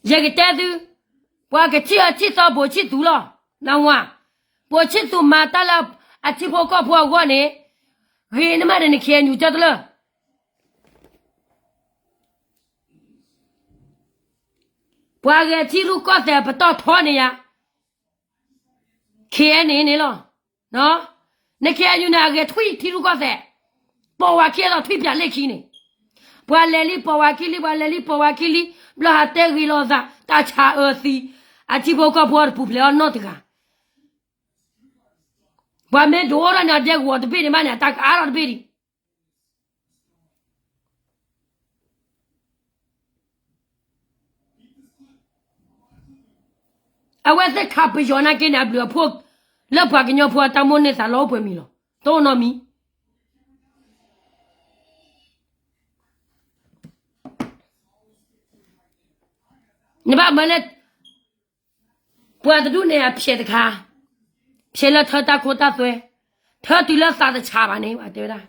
ယကတဲသု, ပှၤကထံၣ်အီၤထံၣ်သီဘိးဆံၣ်သူလီၤ, နဝၤ, ဘိးဆံၣ်သူမၤတၢ်လၢအထံဖိကီၢ်ဖိအဂီၢ်န့ၣ်, ဂ့ၤန့ၢ်မးဒီးန ခ့ၣ်အဲၣ်ယူၣ် ကၠီတလၢာ် ပှၤဂဲၤထံရူၢ်ကီၢ်သဲးပတီၢ်ထီန့ၣ်ယါ, ခ့ၣ်အဲၣ်ယူၣ်န့ၣ်လီၤ. န ခ့ၣ်အဲၣ်ယူၣ် န့ၣ် အဂဲၤထွံၣ်ထံရူၢ်ကီၢ်သဲး, ပိာ်ဝဲခံအသိးထွံၣ်ပၠးလ့ၣ်ခံန့ၣ်, ပှၤလဲၤလံပိာ်ဝဲခံလံ, ပှၤလဲၤလံပိာ်ဝဲခံလံ, ဘျီဟးတဲဂ့ၤလိာ်သး တၢ်ဆါအၢသံ, အထံဖိကီၢ်ဖိအီၤတပူၤဖျဲးအီၤနီတဂၤ, ပှၤမ့ၢ်ဒိးအိၣ်ထီၣ်န့ၣ် အဒဲကဝီၤတဘ့ၣ်န့ၣ်မးန့ၣ် အတၢ်ကအါထီၣ်တဘ့ၣ်ဒံး အဝဲသ့ၣ်ခးပယီၤနာ်က့န့ၣ် အဘျုးအဖှိၣ်လၢပှၤကညီဖိအတၢ်မိၣ်န့ၢ်သးလီၤအိၣ် ပှဲၤမံၤလီၤ. တအိၣ်နီတမံၤ. နဘၣ်မၢလၢ ပှၤတဒူၣ်န့ၣ်အဖျဲးတခါ, ဖျဲးလၢထၢတၢ်ခိတၢ်သွဲ, ထၢတုၤလၢသးတဆးဘၣ်န့ၣ် တဲဝဲဒၣ်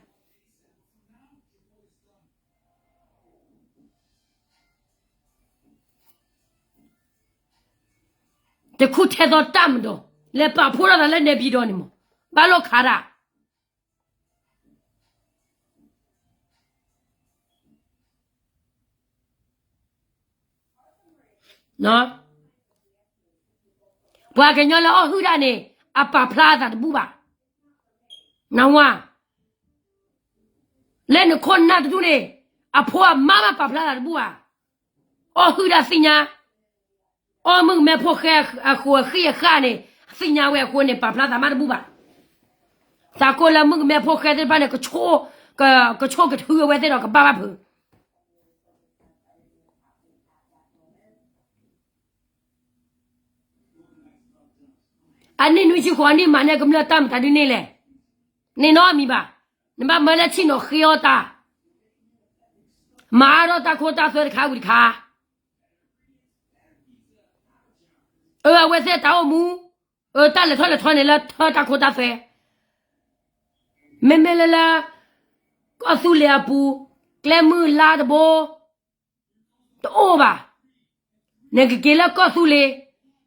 တခူၣ်ထဲသိးတၢ်မဒီး, လဲၤပာ်ဖှိၣ်ထီၣ်သးလၢနဲပၠံၤဒီးန့ၣ်မး, ဘၣ်လိာ်ခးတၢ် ပှၤကညီလၢအီၣ်ဟုၣ်တၢ်န့ၣ် အပာ်ဖျါအသးတဘူၣ်ဘၣ်. နဝၤ, လၢနခိၣ်နၢ်တဒူၣ်န့ၣ် အဖိအမါမးပာ်ဖျါသးတဘူၣ်ဘၣ်. အီၣ်ဟုၣ်တၢ်သ့ၣ်ညါ, အီၣ်မုၣ်ကမဲဖိဃဲအဃိအဃံအဃာ်န့ၣ် သ့ၣ်ညါဝဲအဃိန့ၣ် ပာ်ဖျါသးမးတဘူၣ်ဘၣ်. သးကိးလၢမုၣ်ကမဲဖိဃဲသ့ၣ်တဖၣ်န့ၣ် ကဆိၣ်ကထုအဝဲသ့ၣ်ဒီးကဘၣ်ဘၣ်ဖုး အနံၣ်နွံဆံဃိးနံၣ်မၤန့ၢ်ကမျၢၢ်တၢ်မတၤဒ်န့ၣ်လဲၣ်. န့ၢ်နီတမံၤဘၣ်. နဘၣ်မၢလၢထံၣ်နီၤဃ့အီၣ်တၢ်, မၤအါထီၣ်တၢ်ခိတၢ်သွဲတခါဝံၤတခါ. အၢ အဝဲသ့ၣ်တၢ်အိၣ်မူ, အၢ တၢ်လဲၤထီၣ်လဲၤထီန့ၣ်လၢထၢတၢ်ခိတၢ်သွဲ, မ့မ့ၢ်လၢလၢ ကီၢ်သူလ့ၤအပူၤ, ကျဲမုၢ်လါတဘိ တအိၣ်ဘၣ်. နကက့ၤလၢကီၢ်သူလ့ၤ,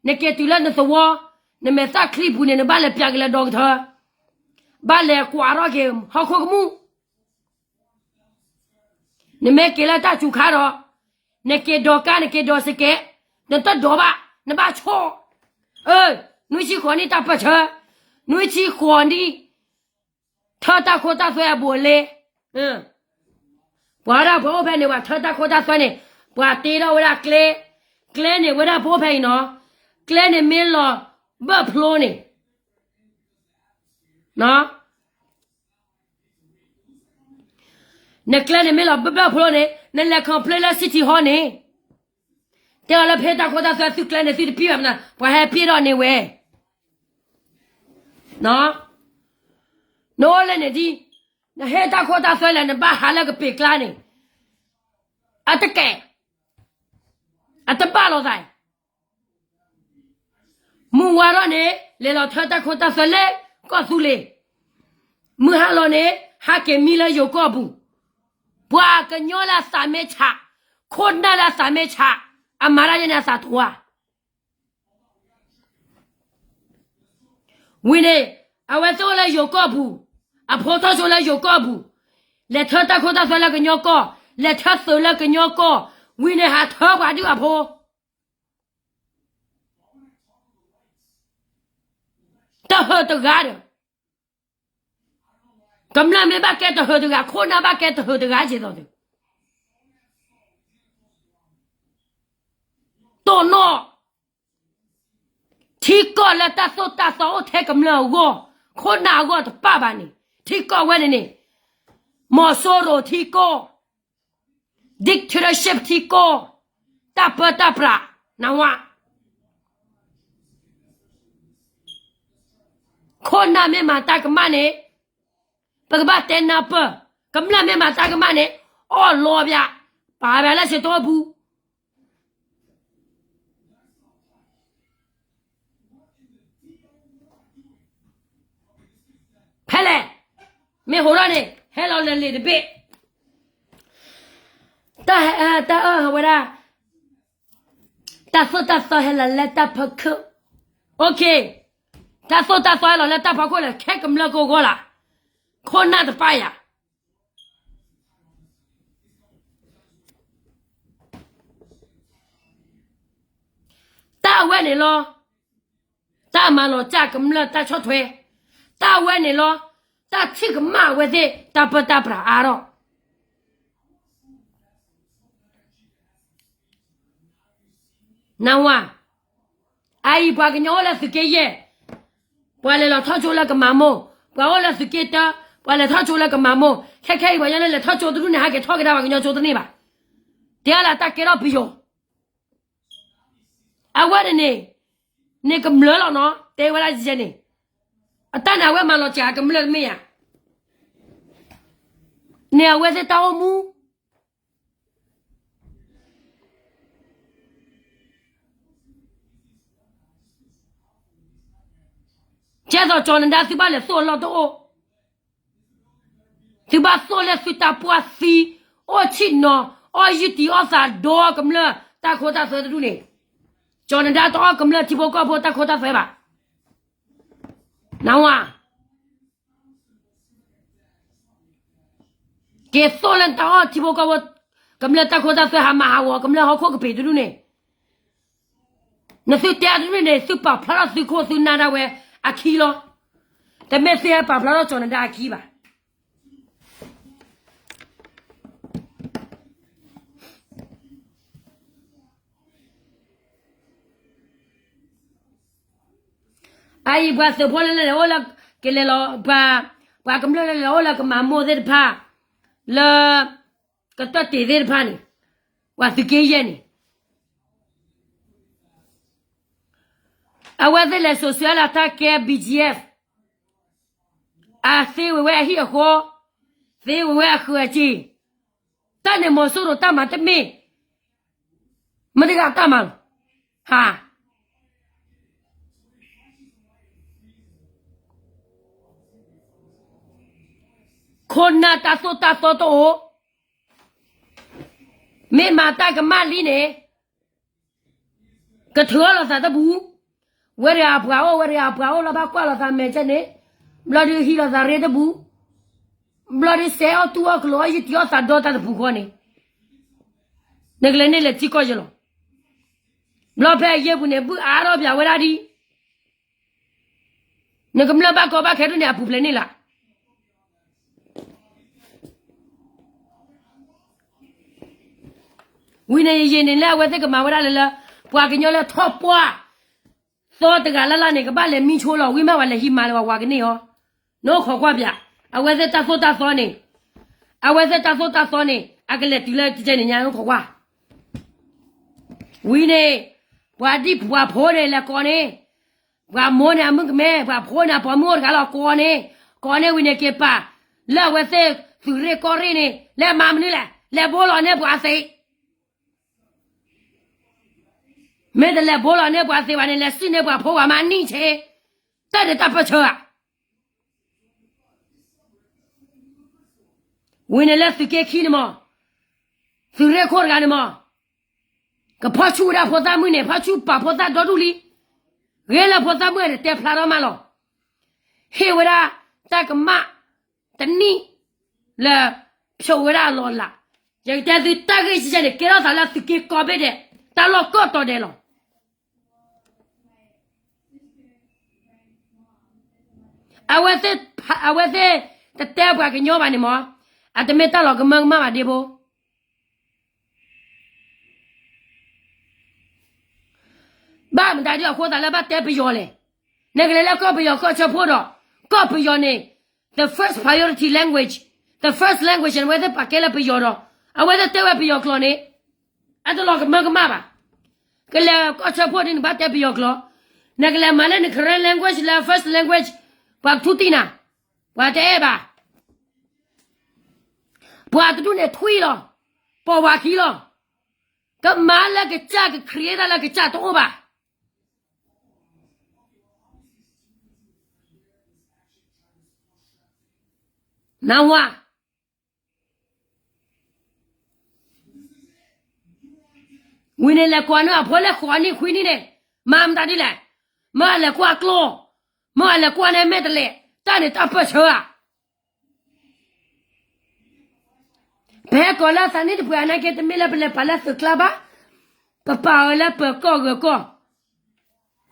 နက့ၤတုၤလၢနသဝီ, နမဲာ်သၣ်ချံပူၤန့ၣ် နဘၣ်လဲၤပျးက့ၤလၢဒီကထၢ, ဘၣ်လဲၤကွၢ်ထီၣ်က့ၤဟီၣ်ခိၣ်ကမူၣ်. နမ့ၢ်က့ၤလၢတၢ်စူၤခါဒီး, နက့ၤဒိးကါ နက့ၤဒိးစကဲး, နတဒိးဘၣ်, နဘၣ်ဆိၣ်. အၢ, နွံဆံဃိးနံၣ်တၢ်ပၢၢ်ဆၢ, နွံဆံဃိးနံၣ် ထၢတၢ်ခိတၢ်သွဲအဘူးအလဲ. ပှၤဒၣ်ပှၤအိၣ်ဖဲန့ၣ် ပှၤထၢတၢ်ခိတၢ်သွဲန့ၣ်, ပှၤတ့ထီၣ်ဝဲဒၣ်ကျဲ, ကျဲန့ၣ်ဝဲဒၣ်ပအိၣ်ဖဲအံၤနီၤ, ကျဲန့ၣ်မ့ၢ်လီၤဘၢၣ်ဖျိန့ၣ် နကျဲန့ၣ်မ့ၢ်လီၤဘၢၣ်ဘၢၣ်ဖျိန့ၣ် နလဲၤ complain လၢ City Hall န့ၣ်, တဲအီၤလၢဖဲတၢ်ခိတၢ်သွဲသုကျဲန့ၣ် သုတပံၢ်ဘၣ်မနၤ, ပှၤဟဲပံၢ်ထီၣ်န့ၢ်ဝဲ. နအိၣ်လၢန့ၣ်ဒ်, နဟဲတၢ်ခိတၢ်သွဲလဲၣ် နဘၣ်ဟးလၢကပ့ၤကျါန့ၣ်, အတကဲ, အတဘၣ်လိာ်သး မုၢ်ဝါထီၣ်န့ၣ် လဲၤလီၤထၢတၢ်ခိတၢ်သွဲလၢကီၢ်သူလ့ၤ, မုၢ်ဟါလီၤန့ၣ် ဟးက့ၤမံလၢယိၤကီၢ်ပူၤ, ပှၤကညီလၢအသးမ့ၢ်ဆး, ခိၣ်နၢ်လၢအသးမ့ၢ်ဆး, အမၤတၢ်ယဲန့ၣ်အသးတဝါ ဝံၤန့ၣ်, အဝဲသ့ၣ်အိၣ်လၢယိၤကီၢ်ပူၤ, အဖိထီၣ်ဆိလၢယိၤကီၢ်ပူၤ, လဲၤထၢတၢ်ခိတၢ်သွဲလၢကညီကီၢ်, လဲၤထၢသုးလၢကညီကီၢ်, ဝံၤန့ၣ်ဟးထၢပှၤဒုၣ်အဖိ တဟၢတဂၤဒီး, ကမျၢၢ်မ့ၢ်ဘၣ်ကဲတဟၢတဂၤ, ခိၣ်နၢ်ဘၣ်ကဲတဟၢတဂၤက့ၤသိးဒီး, တိၢ်နီၣ်, ထံကီၢ်လၢတၢ်သိၣ်တၢ်သီအိၣ်ထဲကမျၢၢ်အဂီၢ်, ခိၣ်နၢ်အဂီၢ်တပၣ်ဘၣ်န့ၣ်, ထံကီၢ်ဝဲန့ၣ်န့ၣ်, မီၤစိရိၤထံကီၢ်, dictatorship ထံကီၢ်, တၢ်ပၢတၢ်ပြး, နဝၤ ခိၣ်နၢ်မ့ၢ်မၤတၢ်ကမၣ်န့ၣ်, ပကဘၣ်တဲနၢ်ပၢၢ်, ကမျၢၢ်မ့ၢ်မၤတၢ်ကမၣ်န့ၣ်, အီၣ်လီၤပၠး, ပာ်ဝဲလၢစ့တိအပူၤ ဖဲလဲၣ်, မ့ၢ်ဟိးထီၣ်န့ၣ် ဟဲလီၤလၢလံာ်တဘ့ၣ်, တၢ်အၢဝဲဒၣ်, တၢ်သိၣ်တၢ်သီဟဲလီၤလၢတၢ်ဖီခိၣ်, တၢ်သိၣ်တၢ်သီဟဲလီၤလၢတၢ်ဖီခိၣ်လၢ ခဲကမျၢၢ်ကအိၣ်ဂီၢ်လၢ်, ခိၣ်နၢ်တပၢ်ယၤ တၢ်အဝဲန့ၣ်လီၤ, တၢ်မၤလီၤစၢ်ကမျၢၢ်တၢ်ဆီၣ်ထွဲ, တၢ်အဝဲန့ၣ်လီၤ, တၢ်ထံၣ်ကမၣ်အဝဲသ့ၣ်တၢ်ပၢတၢ်ပြးအါထီၣ်, နဝၤ, အအံၤပှၤကညီအိၣ်လၢသုးက့ယဲၢ်, ပှၤလဲၤလီၤထီၣ်ကၠိလၢကမၤမိၢ်, ပှၤအိၣ်လၢသုးက့တၢ, ပှၤလဲၤထီၣ်ကၠိလၢကမၤမိၢ်, ခဲခဲအံၤပှၤကညီလၢလဲၤထီၣ်ကၠိတဒူၣ်န့ၣ် ဟဲက့ၤထီၣ်ကဒါပှၤကညီကၠိတန့ၢ်ဘၣ်, တဲအါလၢတၢ်ကဲထီၣ်ပယီၤ အဝဲန့ၣ်န့ၣ်, န့ၣ်ကမျၢၢ်လီၤနီၤ တဲဝဲဒၣ်ယဲန့ၣ်, အတၢ်န့ၣ်အဝဲမၤလီၤစၢ်ကမျၢၢ်တမ့ၢ်ဧါ, န့ၣ်အဝဲသ့ၣ်တၢ်အိၣ်မူ ကဲသိးကၠီၤနဒါသုဘၣ်လဲၤသိၣ်အလီၢ်တအိၣ်, သုဘၣ်သိၣ်လၢသုတၢ်ပှၢ်သံ, အိၣ်ဆံၣ်နီၤ, အီၣ်ယုၢ်တံၤအီၣ်သးဒီကမျၢၢ်တၢ်ခိတၢ်သွဲတဒူၣ်န့ၣ်, ကၠီၤနဒါတအီၣ်ကမျၢၢ်ထံဖိကီၢ်ဖိတၢ်ခိတၢ်သွဲဘၣ်, နဝၤ က့ၤသိၣ်လၢနတၢ်အီၣ်ထံဖိကီၢ်ဖိ, ကမျၢၢ်တၢ်ခိတၢ်သွဲဟးမၤဟးဂီၤကမျၢၢ်ဟီၣ်ခိၣ်ကပ့ၤတဒူၣ်န့ၣ်, နသုတဲအတဒူၣ်န့ၣ် သုပာ်ဖျါထီၣ်သုခိၣ်သုနၢ်ဒၣ်ဝဲအခံလီၤ, တမ့ၢ်သုဟဲပာ်ဖျါထီၣ်ကၠီၤနဒါအခံဘၣ်. အအံၤပှၤသုးဖိလၢလဲၤအိၣ်လၢ, ကလဲၤလီၤ, ပှၤကမျၢၢ်လၢလဲၤအိၣ်လၢကမၤမိၢ်သ့ၣ်တဖၣ်, လၢကတၢၢ်တ့ၢ်သ့ၣ်တဖၣ်န့ၣ်, ပှၤသုးက့ယဲၢ်န့ၣ်, အဝဲသ့ၣ်လဲၤစိာ်ဆှၢလၢတၢ်ကဲ ဘီကၠံအ့ၣ်, အသ့ဝဲဝဲအဟံၣ်အဃီ, သ့ဝဲဝဲအဃၢၤအစ့ၢ်, တၢ်န့ၣ်မီၤစိရိၤတၢ်မၤတမ့ၢ်, မတၤတဂၤတၢ်မၤလီၤ, ဟး ခိၣ်နၢ်တၢ်သိၣ်တၢ်သီတအိၣ်, မ့ၢ်မၤတၢ်ကမၣ်လံန့ၣ်, ကထုးအီၣ်လိာ်သးတပူၤ, ဝဲတဂၤအပှၤအိၣ် ဝဲတဂၤအပှၤအိၣ်လီၤ ဘၣ်ကွၢ်လိာ်သးမဲာ်ကဲန့ၣ်, ဘျီဒုးဟံးလိာ်သးရ့တပူၤ, ဘျီဒုးစဲးအီၣ်တူၢ်အီၣ်ကျိၤအီၣ်ယုၢ်တံၤအီၣ်သးဒီတၢ်တပူၤဃီန့ၣ်, နကလဲၤန့ၢ်လဲၤထံကီၢ်ယဲလီၤ. ဘျီဖဲအယဲၢ်ပူၤန့ၣ် ဘုၣ်အါထီၣ်ပၠးဝဲဒၣ်ဒ် နကမျၢၢ်ဘၣ်ကီဘၣ်ခဲဒိၣ်န့ၣ် အပူၤဖျဲးန့ၣ်လီၤ. ဝံၤန့ၣ်ယယံာ်န့ၣ်လၢအဝဲသ့ၣ်ကမၤဝဲဒၣ်လၢလၢ ပှၤကညီလၢထီၣ်ပှၢ် သီတဂၤလၢ်လၢ်န့ၣ် ကဘၣ်လဲၤမံဆိလီၤ ဝံၤမ့ၢ်ဝဲလဲၤဟံးမၤလၢၤဝဲ ဝၤကန့ၢ်အီၤ, နအိၣ်ခိးကွၢ်ပၠး, အဝဲသ့ၣ်တၢ်သိၣ်တၢ်သီန့ၣ်, အဝဲသ့ၣ်တၢ်သိၣ်တၢ်သီန့ၣ် အကလဲၤတုၤလၢကကဲန့ၣ်ညါ နအိၣ်ခိးကွၢ်. ဝံၤန့ၣ် ပှၤဒံၣ်ပှၤဖိန့ၣ် လဲၤကိးန့ၣ်, ပှၤမိၢ်န့ၣ် အမုၣ်ကမဲ, ပှၤဖိန့ၣ် အပိာ်မုၣ်အိၣ်တဂၤလီၤ ကိးန့ၣ်, ကိးန့ၣ်ဝံၤန့ၣ် က့ၤပာ်လၢအဝဲသ့ၣ်သုးရ့ၣ်ကီၢ်ရ့ၣ်န့ၣ် လဲၤမၤမနုၤလဲၣ်, လဲၤဘိလီၤန့ၢ်ပှၤသ့, မ့ၢ်တလဲၤဘိလီၤန့ၢ်ပှၤသ့ဘၣ်န့ၣ် လဲၤစံၣ်န့ၢ်ပှၤဖိပှၤမါနံၣ်ဆ့, တၢ်ဒုးတၢ်ပၢၢ်ဆၢဧါ. ဝံၤန့ၣ်လၢသုးက့ခံန့ၣ်မး, သုးရ့ၣ်ခိၣ်တဂၤန့ၣ်မး, ကဖီၣ်ဆူၣ်ဝဲဒၣ်ဖိသၣ်မုၣ်န့ၣ် ဖီၣ်ဆူၣ်ပာ်ဖိသၣ်ဒီဒူၣ်လံ, ဂ့ၤလၢဖိသၣ်မုၣ်န့ၣ် တဲဖျါထီၣ်မးလီၤ, ဟ့ၣ်ဝဲဒၣ်တၢ်ကမၣ်တနံၣ်လၢ ဖျိးဝဲဒၣ်အလီၢ်အလၤ, ယကတဲသုတၢ်ဂ့ၢ်ဆံးဆံးန့ၣ် ကဲထီၣ်သးလၢသုးက့ကိးဘ့ၣ်ဒဲး တၢ်လီၢ်ကိးတီၤဒဲးလီၤ. အဝဲသ့ၣ်, အဝဲသ့ၣ်တတဲပှၤကညီဘၣ်န့ၣ်မး, အတမ့ၢ်တၢ်လီၤကမၢကမၣ်ဘၣ်ဒ့ဖိ, ဘၣ်မတၤဒ်အဃိသတးလၢဘၣ်တဲပယီၤလဲၣ်. နကလဲၤလၢကီၢ်ပယီၤကီၢ်ဆၢဖှိၣ်ဒီး ကီၢ်ပယီၤန့ၣ် the first priority language, the first language န့ၣ် အဝဲသ့ၣ်ပာ်ကဲလၢပယီၤဒီး အဝဲသ့ၣ်တဲဝဲပယီၤကျိာ်န့ၣ် အတလီၤကမၢကမၣ်ဘၣ်. ကလဲၤကီၢ်ဆၢဖှိၣ်ဒ်နဘၣ်တဲပယီၤကျိာ်, နကလဲၤမၤလၢန Karen language လၢ first language ပှၤကထူတံၢ်နၤ, ပှၤတအဲၣ်ဘၣ်. ပှၤတဒူၣ်န့ၣ်ထွံၣ်လီၤ. ပိာ်ပှၤခံလီၤ. ကမၤလၢကစၢ် က create တၢ်လၢကစၢ်တအိၣ်ဘၣ်. နၢ်ဟူဧါ. ဝံၤန့ၣ် လဲၤကိးန့ၢ်အဖိလၢဃိးနံၣ်ခွံနံၣ်န့ၣ်, မၤမတၤဒ်လဲၣ်. မ့ၢ်အလဲၤကွၢ်ကျိ, မ့ၢ်အလဲၤကွၢ်န့ၣ်မဲာ်တလဲၤ, တၢ်န့ၣ်တၢ်ပၢၢ်ဆၢဧါ. ပဟဲကိးလၢသးနံၣ်တပှဲၤအနာ်က့ တမ့ၢ်လၢပလဲၤပာ်လၢသုးကျါဘၣ်, ပပာ်အီၤလၢပၢၤကီၢ်ဂၢၤကီၢ်.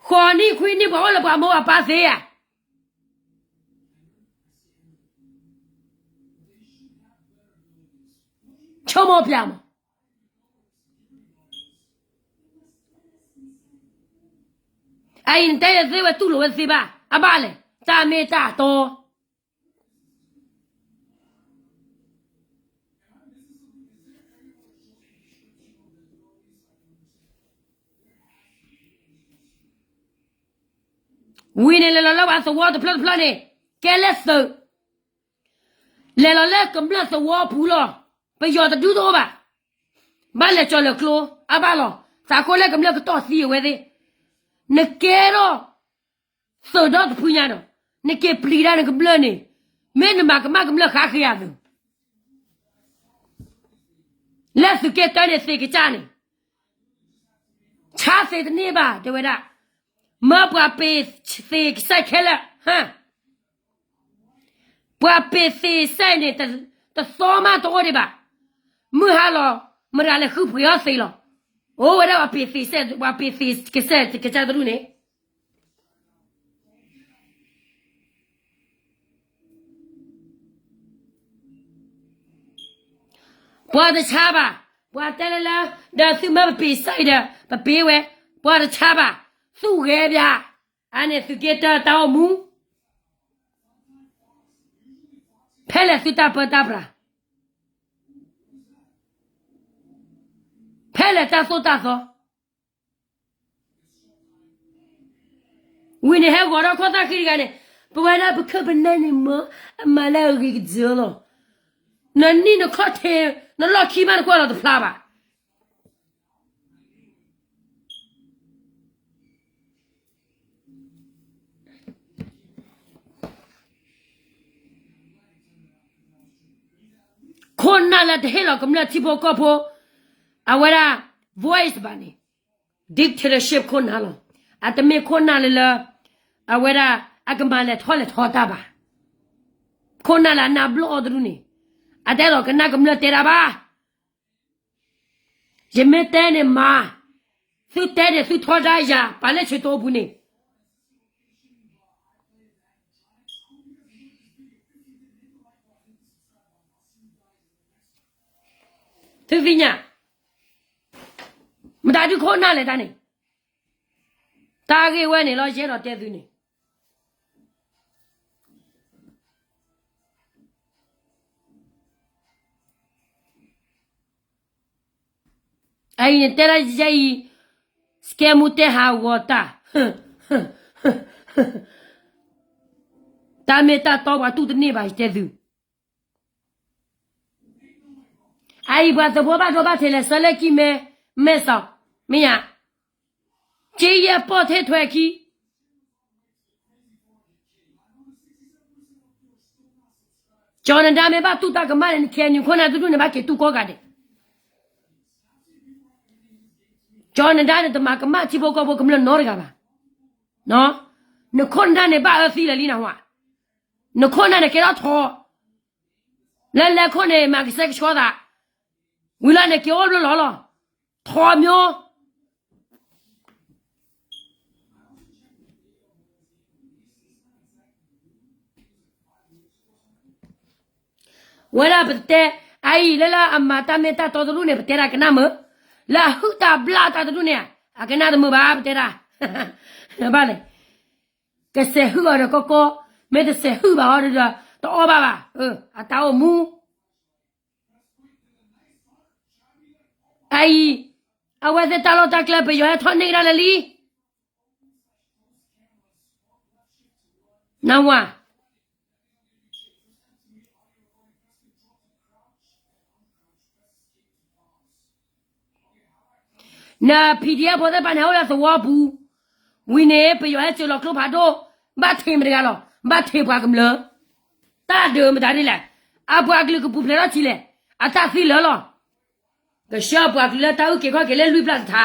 ဃိးနံၣ်ခွံနံၣ် ပှၤအိၣ်လၢပှၤမိၢ်ပှၤပၢ်သ့ဧါ. ဆိကမိၣ်ပျၢ်မး. အအံၤနတဲယသ့ဝဲတူၢ်လိာ်ဝဲသ့ဘၣ်, အဘၣ်လဲၣ်, တၢ်မ့ၢ်တၢ်တီ ဝံၤန့ၣ် လဲၤလီၤလၢပှၤသဝီတဖျၢၣ်တဖျၢၣ်န့ၣ်, ကဲလၢသုး, လဲၤလီၤလၢကမျၢၢ်သဝီပူၤလီၤ. ပယီၤတဒူတအိၣ်ဘၣ်. ဘၣ်လဲၤကၠီၤလၢာ်ကျိ, အဘၣ်လီၤ. သးကိၢ်လၢကမျၢၢ်ကတီၢ်သံအဝဲသ့ၣ်, နကဲထီၣ်သုးဒီတဖုညါဒီး, နက့ၤပျံၤဒၣ်နကမျၢၢ်န့ၣ်, မ့ၢ်နမၤကမၣ်ကမျၢၢ်ဃါဃ့ယၤသုး လၢသုးက့တၢန့ၣ်သ့ကစၢ်န့ၣ်, ဆါသ့တန့ၢ်ဘၣ် တဲဝဲဒၣ်, မၢပှၤပ့ၤသ့ကစၢ်ခဲလၢာ်, ပှၤပ့ၤသ့စဲန့ၣ်, တသီမးတအိၣ်ဒံးဘၣ်, မုၢ်ဟါလီၤ, မတၤလဲၤဃုပှ့ၤအီၤသ့လီၤ. အိၣ်ဝဲဒၣ်ပှၤပ့ၤသ့စဲ, ပှၤပ့ၤသ့ကစၢ်တဒူၣ်န့ၣ် ပှၤတဆါဘၣ်, ပှၤတဲလၢလၢ, ဒီးသုမၢပပ့ၤစဲဒီး ပပ့ၤဝဲ, ပှၤတဆါဘၣ်, သူၣ်ဂဲၤဘၣ်, အန့ၣ်သုးက့တၢတၢ်အိၣ်မူ, ဖဲလဲၣ်သုတၢ်ပၢတၢ်ပြး, ဖဲလဲၣ်တၢ်သိၣ်တၢ်သီ ဝံၤန့ၣ်ဟဲဂီၤထီၣ်ခီၣ်သၣ်ဃံတဂၤန့ၣ်, ပဝဲဒၣ်ပခိၣ်ပနၢ်န့ၣ်မ့ၢ်, အမၤလၢအဂ့ၤကတၢၢ်လီၤ. နနံၣ်နခီၣ်ထံး, နလီၢ်ခံမးနကွၢ်လီၤတဖျါဘၣ်. ခိၣ်နၢ်လၢတဟ့ၣ်လီၤကမျၢၢ်ထံဖိကီၢ်ဖိ, အဝဲဒၣ်, voice ဘၣ်န့ၣ်, dictatorship ခိၣ်နၢ်လီၤ. အတမ့ၢ်ခိၣ်နၢ်လၢလၢ, အဝဲဒၣ်, အကမၤလဲၤထီၣ်လဲၤထီတၢ်ဘၣ်. ခိၣ်နၢ်လၢအနၢ်ဘျီၣ်အီၤတဒူၣ်န့ၣ်, အတအဲၣ်ဒိးကနၣ်ကမျၢၢ်တဲတၢ်ဘၣ်. ယမ့ၢ်တဲန့ၣ်မၤ, သုတဲန့ၣ်သုထီဒါယၤ ပာ်လၢဆၢကတီၢ်ပူၤန့ၣ် သုသ့ၣ်ညါ, မတၤဒုခိၣ်နၢ်လဲၣ်တၢ်န့ၣ်, တၢ်ဂ့ၢ်ဝဲန့ၣ်လီၤ ယအဲၣ်ဒိးတဲသုန့ၣ် အအံၤန့ၣ်တဲဒၣ်ယဲအံၤ, စကဲမူတဲဟးဂီၤတၢ်, တၢ်မ့ၢ်တၢ်တီပှၤတူၢ်တန့ၢ်ဘၣ် ယတဲသု, အအံၤပှၤသဝီဘၣ်ဒိဘၣ်ထံးလဲၤဆှၢလၢကံၢ်မဲ, မဲာ်စီၤ, မ့ၢ်ဧါ, က့ယဲၢ်ပီၢ်ထဲထွဲခံ ကၠီၤနဒါမ့ၢ်ဘၣ်တူၢ်တၢ်ကမၣ်န့ၣ် နခဲနံၤခိၣ်နၢ်တဒူၣ်န့ၣ် ဘၣ်က့ၤတူၢ်ကိးဂၤဒဲး, ကၠီၤနဒါန့ၣ် တမၤကမၣ်ထံဖိကီၢ်ဖိကမျၢၢ်နီတဂၤဘၣ်, နခိၣ်နဒါန့ၣ် ဘၣ်အၢသံလၢာ်လံနဟါ, နခိၣ်နဒါန့ၣ်ကဲထီၣ်ထိး, လၢလဲၤခိၣ်န့ၣ် မၤကဆှဲကဆှီသး, ဝံၤလီၤန့ၣ်က့ၤအိၣ်ဘျိလီၤလီၤ, ထိးမျိုး ဝဲဒၣ်ပတဲ, အအံၤလၢလၢအမၤတၢ်မ့ၢ်တၢ်တီတဒူၣ်န့ၣ် ပတဲဒၣ်ကနၣ်မုာ်, လၢအဟုၣ်တၢ်ဘျၣ်တၢ်တဒူၣ်န့ၣ် အကနၣ်တမုာ်ဘၣ် ပတဲဒၣ်, ဘၣ်လဲၣ်, ကစဲးဟုၣ်အီၤဒီးကီကီ, မ့ၢ်တစဲးဟုၣ်ဘၣ်အီၤဒီး တအီၣ်ဘၣ်ဘၣ်, အတၢ်အိၣ်မူ အအံၤ, အဝဲသ့ၣ်တၢ်လီၢ်တၢ်ကျဲ ပယီၤဟဲထီၣ်န့ၢ်ကဒါလၢာ်လံ, နဝၤ, န P D F ဖိသ့ၣ်တဖၣ်န့ၣ် ဟဲအိၣ်လၢသဝီပူၤ, ဝံၤန့ၣ် ပယီၤဟဲစၢၤလီၤကျိဖးဒိၣ်, ဘၣ်ထံးမတၤတဂၤလီၤ, ဘၣ်ထံးပှၤကမျၢၢ်, တၢ်ဒုးမတၤဒ်လဲၣ်, အပှၤကလုာ်ကပူၤဖျဲးထီၣ်ထံလဲၣ်, အတၢ်သံလၢာ်လီၤ, ကဆှၢပှၤကလုာ်လၢတၢ်အုၣ်က့ၤခီၣ်က့ၤလၢလွံၢ်ပျၢ်တထါ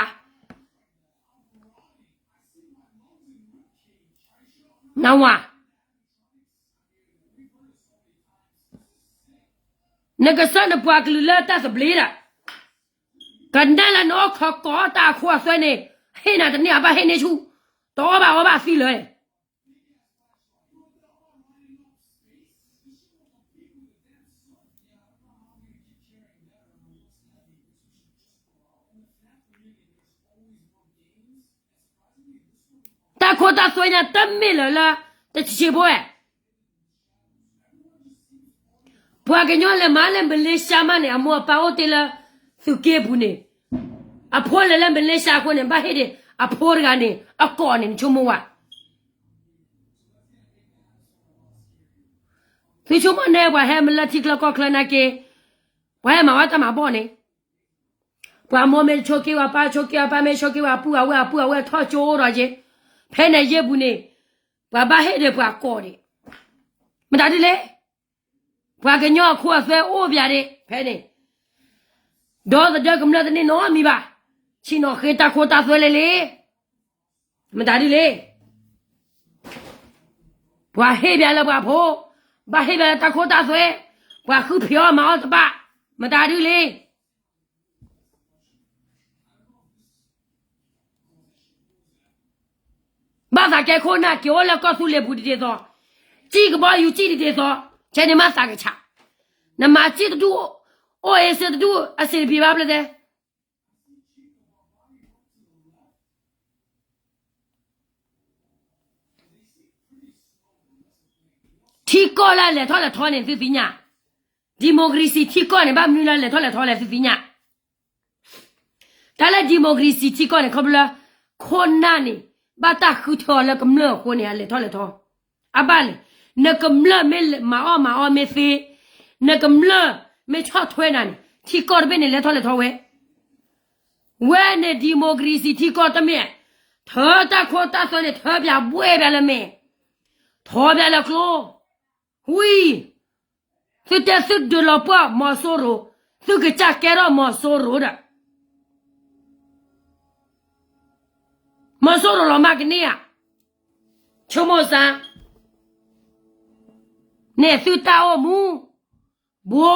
နဝၤ, နကစၢၢ်နပှၤကလုာ်လၢတၢ်သဘျ့ဒီး, ကနၣ်လၢနအိၣ်ခိးကိးတၢ်အခိၣ်အသွဲန့ၣ်, ဟ့ၣ်နၤတန့ၢ်အဘၣ်ဟ့ၣ်န့ၢ်ဆူၣ်, တအီၣ်ဘၣ်အီဘၣ်သံလၢာ်, တၢ်ခိတၢ်သွဲညါ တမ့ၢ်လၢၤလၢ တဆံးဆံးဖိဝဲ, ပှၤကညီလဲၤမၤလၢ Malaysia မးန့ၣ် အမိၢ်အပၢ်အိၣ်တ့ၢ်လၢသုးက့ပူၤန့ၣ်, အဖိလဲၤလၢ Malaysia အဃိန့ၣ် ဘၣ်ဟ့ၣ်ဒံးအဖိတဂၤန့ၣ် အကိာ်န့ၣ် နဆိကမိၣ်ဝဲ, သုဆိကမိၣ်နဲပှၤဟဲမၤလၢထံချၢကီၢ်ချၢနာ်က့, ပှၤဟဲမၤဝဲတၢ်မၤဘီၣ်န့ၣ်, ပှၤမိၢ်မ့ၢ်ဆိးက့ဝဲပၢ် ဆိးက့ဝဲပၢ် မ့ၢ်ဆိးက့ဝဲပူၢ် အဝဲအပူၢ်အဝဲထီၣ်ကၠိအိၣ်ဒီးက့, ဖဲန့ၣ်ယ့ၢ်ပူၤန့ၣ်, ပှၤဘၣ်ဟ့ၣ်ဒံးပှၤကိာ်ဒံး, မတၤဒ်လဲၣ်, ပှၤကညီအခိအသွဲအိၣ်ပၠးဒံး ဖဲန့ၣ်, ဒီသဒၢကမျၢၢ်တန့ၢ်နီတမံၤဘၣ်, ဆ့ၣ်နီၤဃ့တၢ်ခိတၢ်သွဲလဲၣ်လံ, မတၤဒ်လဲၣ်, ပှၤဟ့ၣ်ပၠးလၢပှၤဖိ, ဘၣ်ဟ့ၣ်ပၠးလၢတၢ်ခိတၢ်သွဲ, ပှၤဃုဖံးအီၣ်မၤအီၣ်တဘၣ်, မတၤဒ်လဲၣ် ဘၣ်သးကဲခိၣ်နၢ် က့ၤအိၣ်လၢကီၢ်သူလ့ၤပူၤတဒ်သိး, စံၣ်ကဘီယူၤစံၣ်တဒ်သိး, ဆဲန့ၣ်မးသးကဆး, နမၤစံၣ်တဒူၣ်, အိၣ်အ့စ့တဒူၣ် အစံးတဖံးဘၣ်ဖျၢၣ်သဲ, ထံကီၢ်လၢအလဲၤထီၣ်လဲၤထီန့ၣ် သုသ့ၣ်ညါ, democracy ထံကီၢ်န့ၣ် ဘၣ်မနုၤလၢလဲၤထီၣ်လဲၤထီလဲၣ် သုသ့ၣ်ညါ တၢ်လၢ democracy ထံကီၢ်န့ၣ် ခီဖျိလၢ ခိၣ်နၢ်န့ၣ် ဘၣ်တၢ်ဃုထၢအီၤလၢကမျၢၢ်အဃိန့ၣ် အလဲၤထီၣ်လဲၤထီ, အဘၣ်လဲၣ်, နကမျၢၢ်မ့ၢ်မၤအီၣ်မၤအီမ့ၢ်သ့, နကမျၢၢ်မ့ၢ်ဆီၣ်ထွဲနၤန့ၣ် ထံကီၢ်တဘ့ၣ်န့ၣ် လဲၤထီၣ်လဲၤထီဝဲ, ဝဲန့ၣ် democracy ထံကီၢ်တမ့ၢ်, ထၢတၢ်ခိတၢ်သွဲန့ၣ် ထၢပၠးဘှဲပၠးလၢမဲာ်, ထီပၠးလၢကျိ ဝံၤ, သုတဲသုဒုးလီၤပှီၢ်မီၤစိရိၤ, သုကစၢ်ကဲထီၣ်မီၤစိရိၤဒီး, မီၤစိရိၤလီၤမၢ်ကန့ၢ်ဧါ, ဆိကမိၣ်စၢ်, န့ၣ်သုတၢ်အိၣ်မူ, ဘှီ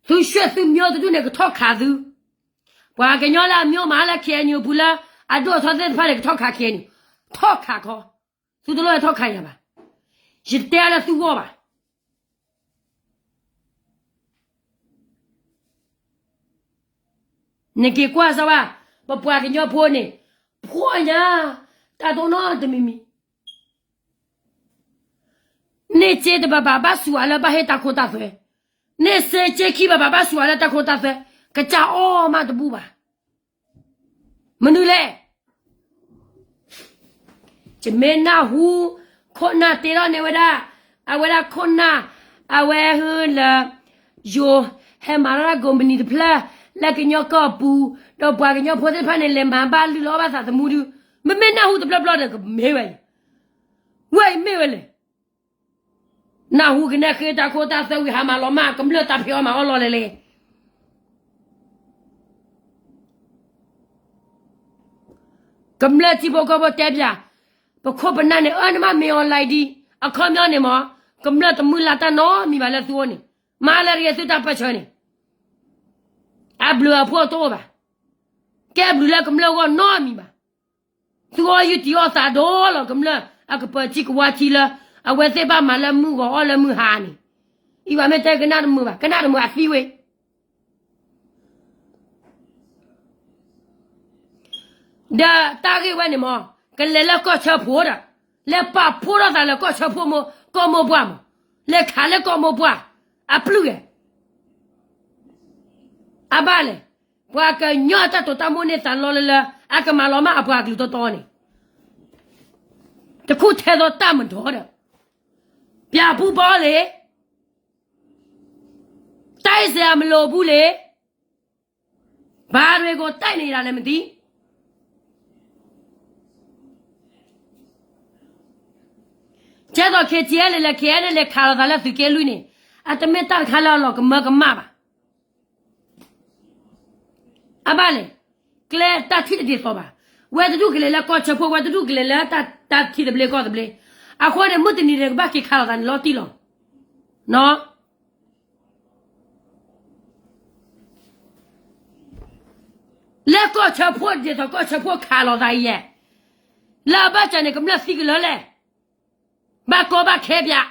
သုဆှၢသုမျိတဒူၣ်န့ၣ် ကထီၣ်ခးသု, ပှၤကညီလၢအမျိမးလၢ K N U ပူၤလၢ အဒိၣ်အထီသ့ၣ်တဖၣ်န့ၣ် ကထီၣ်ခး K N U, ထီၣ်ခးခီ, သုတလိၣ်ထီၣ်ခးယၤဘၣ်, ယတဲလၢသုဂီၢ်ဘၣ်. နက့ၤကွၢ်စၢ်ဝဲ, ပပှၤကညီဖိန့ၣ်, ဖှီၣ်ညါ, တၢ်တိၢ်နီတမံၤမံၤ, န့ၢ်စ့တဘၣ်ဘၣ် ဘၣ်စူၤအီၤလၢဘၣ်ဟ့ၣ်တၢ်ခိတၢ်သွဲ, န့ၢ်စ့စ့ခံဘၣ်ဘၣ် ဘၣ်စူၤအီၤလၢတၢ်ခိတၢ်သွဲ, ကစၢ်အီၣ်မးတဘူၣ်ဘၣ်. မနုၤလဲၣ် ယမ့ၢ်နၢ်ဟူ, ခိၣ်နၢ်တ့ထီၣ်န့ၢ်ဝဲဒၣ်, အဝဲဒၣ်ခိၣ်နၢ်, အဝဲဟဲလၢ, ယိၤ, ဟဲမၤထီၣ်တၢ်ကိးမုၢ်နံၤတဖျၢၣ်, လၢကညီကီၢ်ပူၤ, ဒီးပှၤကညီဖိသ့ၣ်တဖၣ်န့ၣ် လဲၤမၤဘၣ်လုၢ်လီၤဘၣ်သးသမူဒု, မ့မ့ၢ်နၢ်ဟူတဘျီဘျီဒီး ကမ့ၢ်ဝဲလဲၣ်, ဝဲအံၤမ့ၢ်ဝဲလဲၣ် နၢ်ဟူကနဲဃ့တၢ်ခိတၢ်သွဲဝံၤ ဟးမၤလီၤမၢ် ကမျၢၢ်တၢ်ဖံးအီၣ်မၤအီၣ်လီၤလဲၣ်လဲၣ်. ကမျၢၢ်ထံဖိကီၢ်ဖိတဲပၠး, ပခိၣ်ပနၢ်န့ၣ် အၢနမးမ့ၢ်အီၤလၢဒ်, အခီပညီန့ၣ်မး, ကမျၢၢ်တမုၢ်လၢ်တၢ်နီတမံၤဘၣ်လၢသုအိၣ်န့ၣ်, မၤလၢတဂ့ၤသုတၢ်ပၢၢ်ဆၢန့ၣ်, အဘျုးအဖှိၣ်တအိၣ်ဘၣ်, ကဲဘျုးလၢကမျၢၢ်ဂီၢ်နီတမံၤဘၣ်. သုအီၣ်ယုၢ်တံၢ်အီၣ်သးဒီးလီၤ ကမျၢၢ်အကပၢၤထံကဝါထံလၢ အဝဲသ့ၣ်ဘၣ်မၤလၢမုၢ်ဂီၤအီၣ်လၢမုၢ်ဟါန့ၣ်, အံၤဘၣ်မ့ၢ်တဲကနၣ်တမုာ်ဘၣ် ကနၣ်တမုာ်အသံဝဲ ဒီးတၢ်ဂ့ၢ်ဝဲန့ၣ်မး, ကလဲၤလၢကီၢ်ဆၢဖိဒီး, လဲၤပာ်ဖှိၣ်ထီၣ်သးလၢကီၢ်ဆၢဖိမိၢ် ကီၢ်မိၢ်ပှၢ်မး, လဲၤခးလၢကီၢ်မိၢ်ပှၢ်, အပျုၢ်ဂဲၤ, အဘၣ်လဲၣ်, ပှၤကညီအတၢ်တိာ်တၢ်မိၣ်န့ၢ်သးလီလၢလၢ အကမၤလီၤမၢ်အပှၤကလုာ်တီတီန့ၣ်, တခူၣ်ထဲသိးတၢ်မၤဒီး, ပၠးပူပီလံ ပ တိုက်စရာမလိုဘူးလေ, ဘာတွေကိုတိုက်နေတာလဲမသိ. ကဲသိး KTLA လဲၤ KNLA လဲၤခးလိာ်သးလၢသုးက့လွံၢ်န့ၣ်, အတမ့ၢ်တၢ်တခါလၢအလီၤကမၢကမၣ်ဘၣ်. အဘၣ်လဲၣ်, ကျဲတၢ်ထံၣ်တဒ်သိးဘၣ်. ဝဲတဒူၣ်ကလဲၤလၢကီၢ်ဆၢဖှိၣ်, ဝဲတဒူၣ်ကလဲၤလၢတၢ်ထံသဘျ့ကီၢ်သဘျ့. အဃိန့ၣ် မုၢ်တနံၤန့ၣ် ကဘၣ်က့ၤခးလိာ်သးန့ၣ်လီၤတံၢ်လီၤ. လၢကီၢ်ဆၢဖှိၣ်ဒ်သိးကီၢ်ဆၢဖှိၣ်ခးလိာ်သးအံၤယဲ, လၢအဘၢၣ်စၢၤန့ၣ် ကမျၢၢ်သံကလၢာ်လဲၣ်, ဘၣ်ကီဘၣ်ခဲပၠး.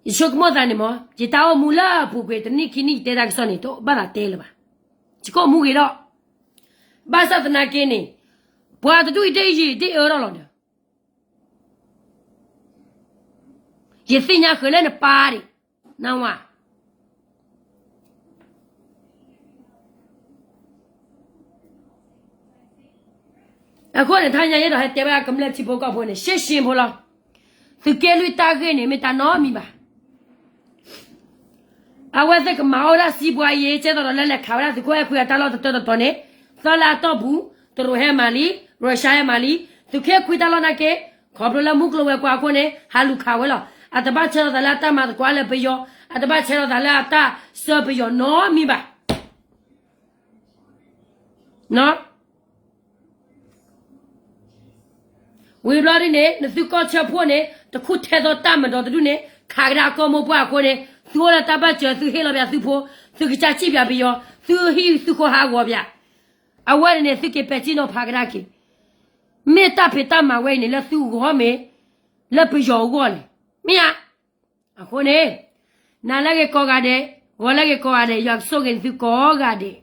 ယဆိကမိၣ်သးန့ၣ်မ့ၢ် ယတၢ်အိၣ်မူလၢအပူၤကွံာ်တနံၣ်ခံနံၣ် ယတဲတၢ်ကစီၣ်န့ၣ် တဘၣ်သးတဲလၢၤဘၣ်. ယကအိၣ်မူဂ့ၤဒီး ဘၣ်ဆၣ်သနာ်က့န့ၣ် ပှၤတဒူၣ်အံၤဒ်အံၤဒ်အၢထီၣ်လီၤဒီး ယသ့ၣ်ညါဃုာ်လၢနပၢ်ဒံး, နဝၤ. အဃိန့ၣ် တဟါညါယအဲၣ်ဒိးဟဲတဲဘၣ်ကမျၢၢ်ထံဖိကီၢ်ဖိန့ၣ် ရှင်းရှင်းဖိလီၤ. သုးက့လွံၢ်တၢ်ဂ့ၢ်န့ၣ် မ့ၢ်တၢ်နီတမံၤဘၣ်. အဝဲသ့ၣ်ကမၤအီၣ်ဝဲဒၣ်စံးပှၤယံၤ ကဲသိးဒီးလၢလဲၤခးဝဲဒၣ်သုးခိၣ်အဲၣ်ခွံအတၢ်လီၢ်တတီၤတတီၤန့ၣ် သၢလါအတီၢ်ပူၤ တရူးဟဲမၤလံ, ရၢၡါဟဲမၤလံ, သုးခိၣ်အဲၣ်ခွံတၢ်လီၢ်နာ်က့ ခီဖျိလၢမုၢ်ကျိၤဝဲၤကွာ်အဃိန့ၣ် ဟးလူၤခးဝဲလီၤ. အတဘၣ်ဆၢထီၣ်သးလၢအတၢ်မၤသကိးလၢပယီၤ, အတဘၣ်ဆၢထီၣ်သးလၢအတၢ်ဆှၢပယီၤနီတမံၤဘၣ်. ဝံၤဘျီဒ်န့ၣ် နသုကီၢ်ဆၢဖှိၣ်န့ၣ် တခူၣ်ထဲသိးတၢ်မၤဒီးတဒူၣ်န့ၣ် ခးကဒါကီၢ်မိၢ်ပှၢ်အဃိန့ၣ် သုအိၣ်လၢတၢ်ဘၣ်စၢၤ သုဟ့ၣ်လီၤပၠးသုဖိ, သုကစၢ်စံၣ်ပၠးပယီၤ, သုဟံၣ်သုဃီဟးဂီၤပၠး. အဝဲန့ၣ်န့ၣ် သုက့ၤပဲာ်ထံနီၤဖးကဒါက့ၤ. မ့ၢ်တၢ်ဖံးတၢ်မၤဝဲအံၤန့ၣ် လၢသုဂီၢ်မ့ၢ် လၢပယီၤအဂီၢ်လဲၣ်, မ့ၢ်ဧါ. အဃိန့ၣ် နၤလၢဂ့ၤကိးဂၤဒဲး, ဂီၤလၢဂ့ၤကိးဂၤဒဲး, ယွၤကဆိၣ်ဂ့ၤနသုကိးဂၤဒဲး.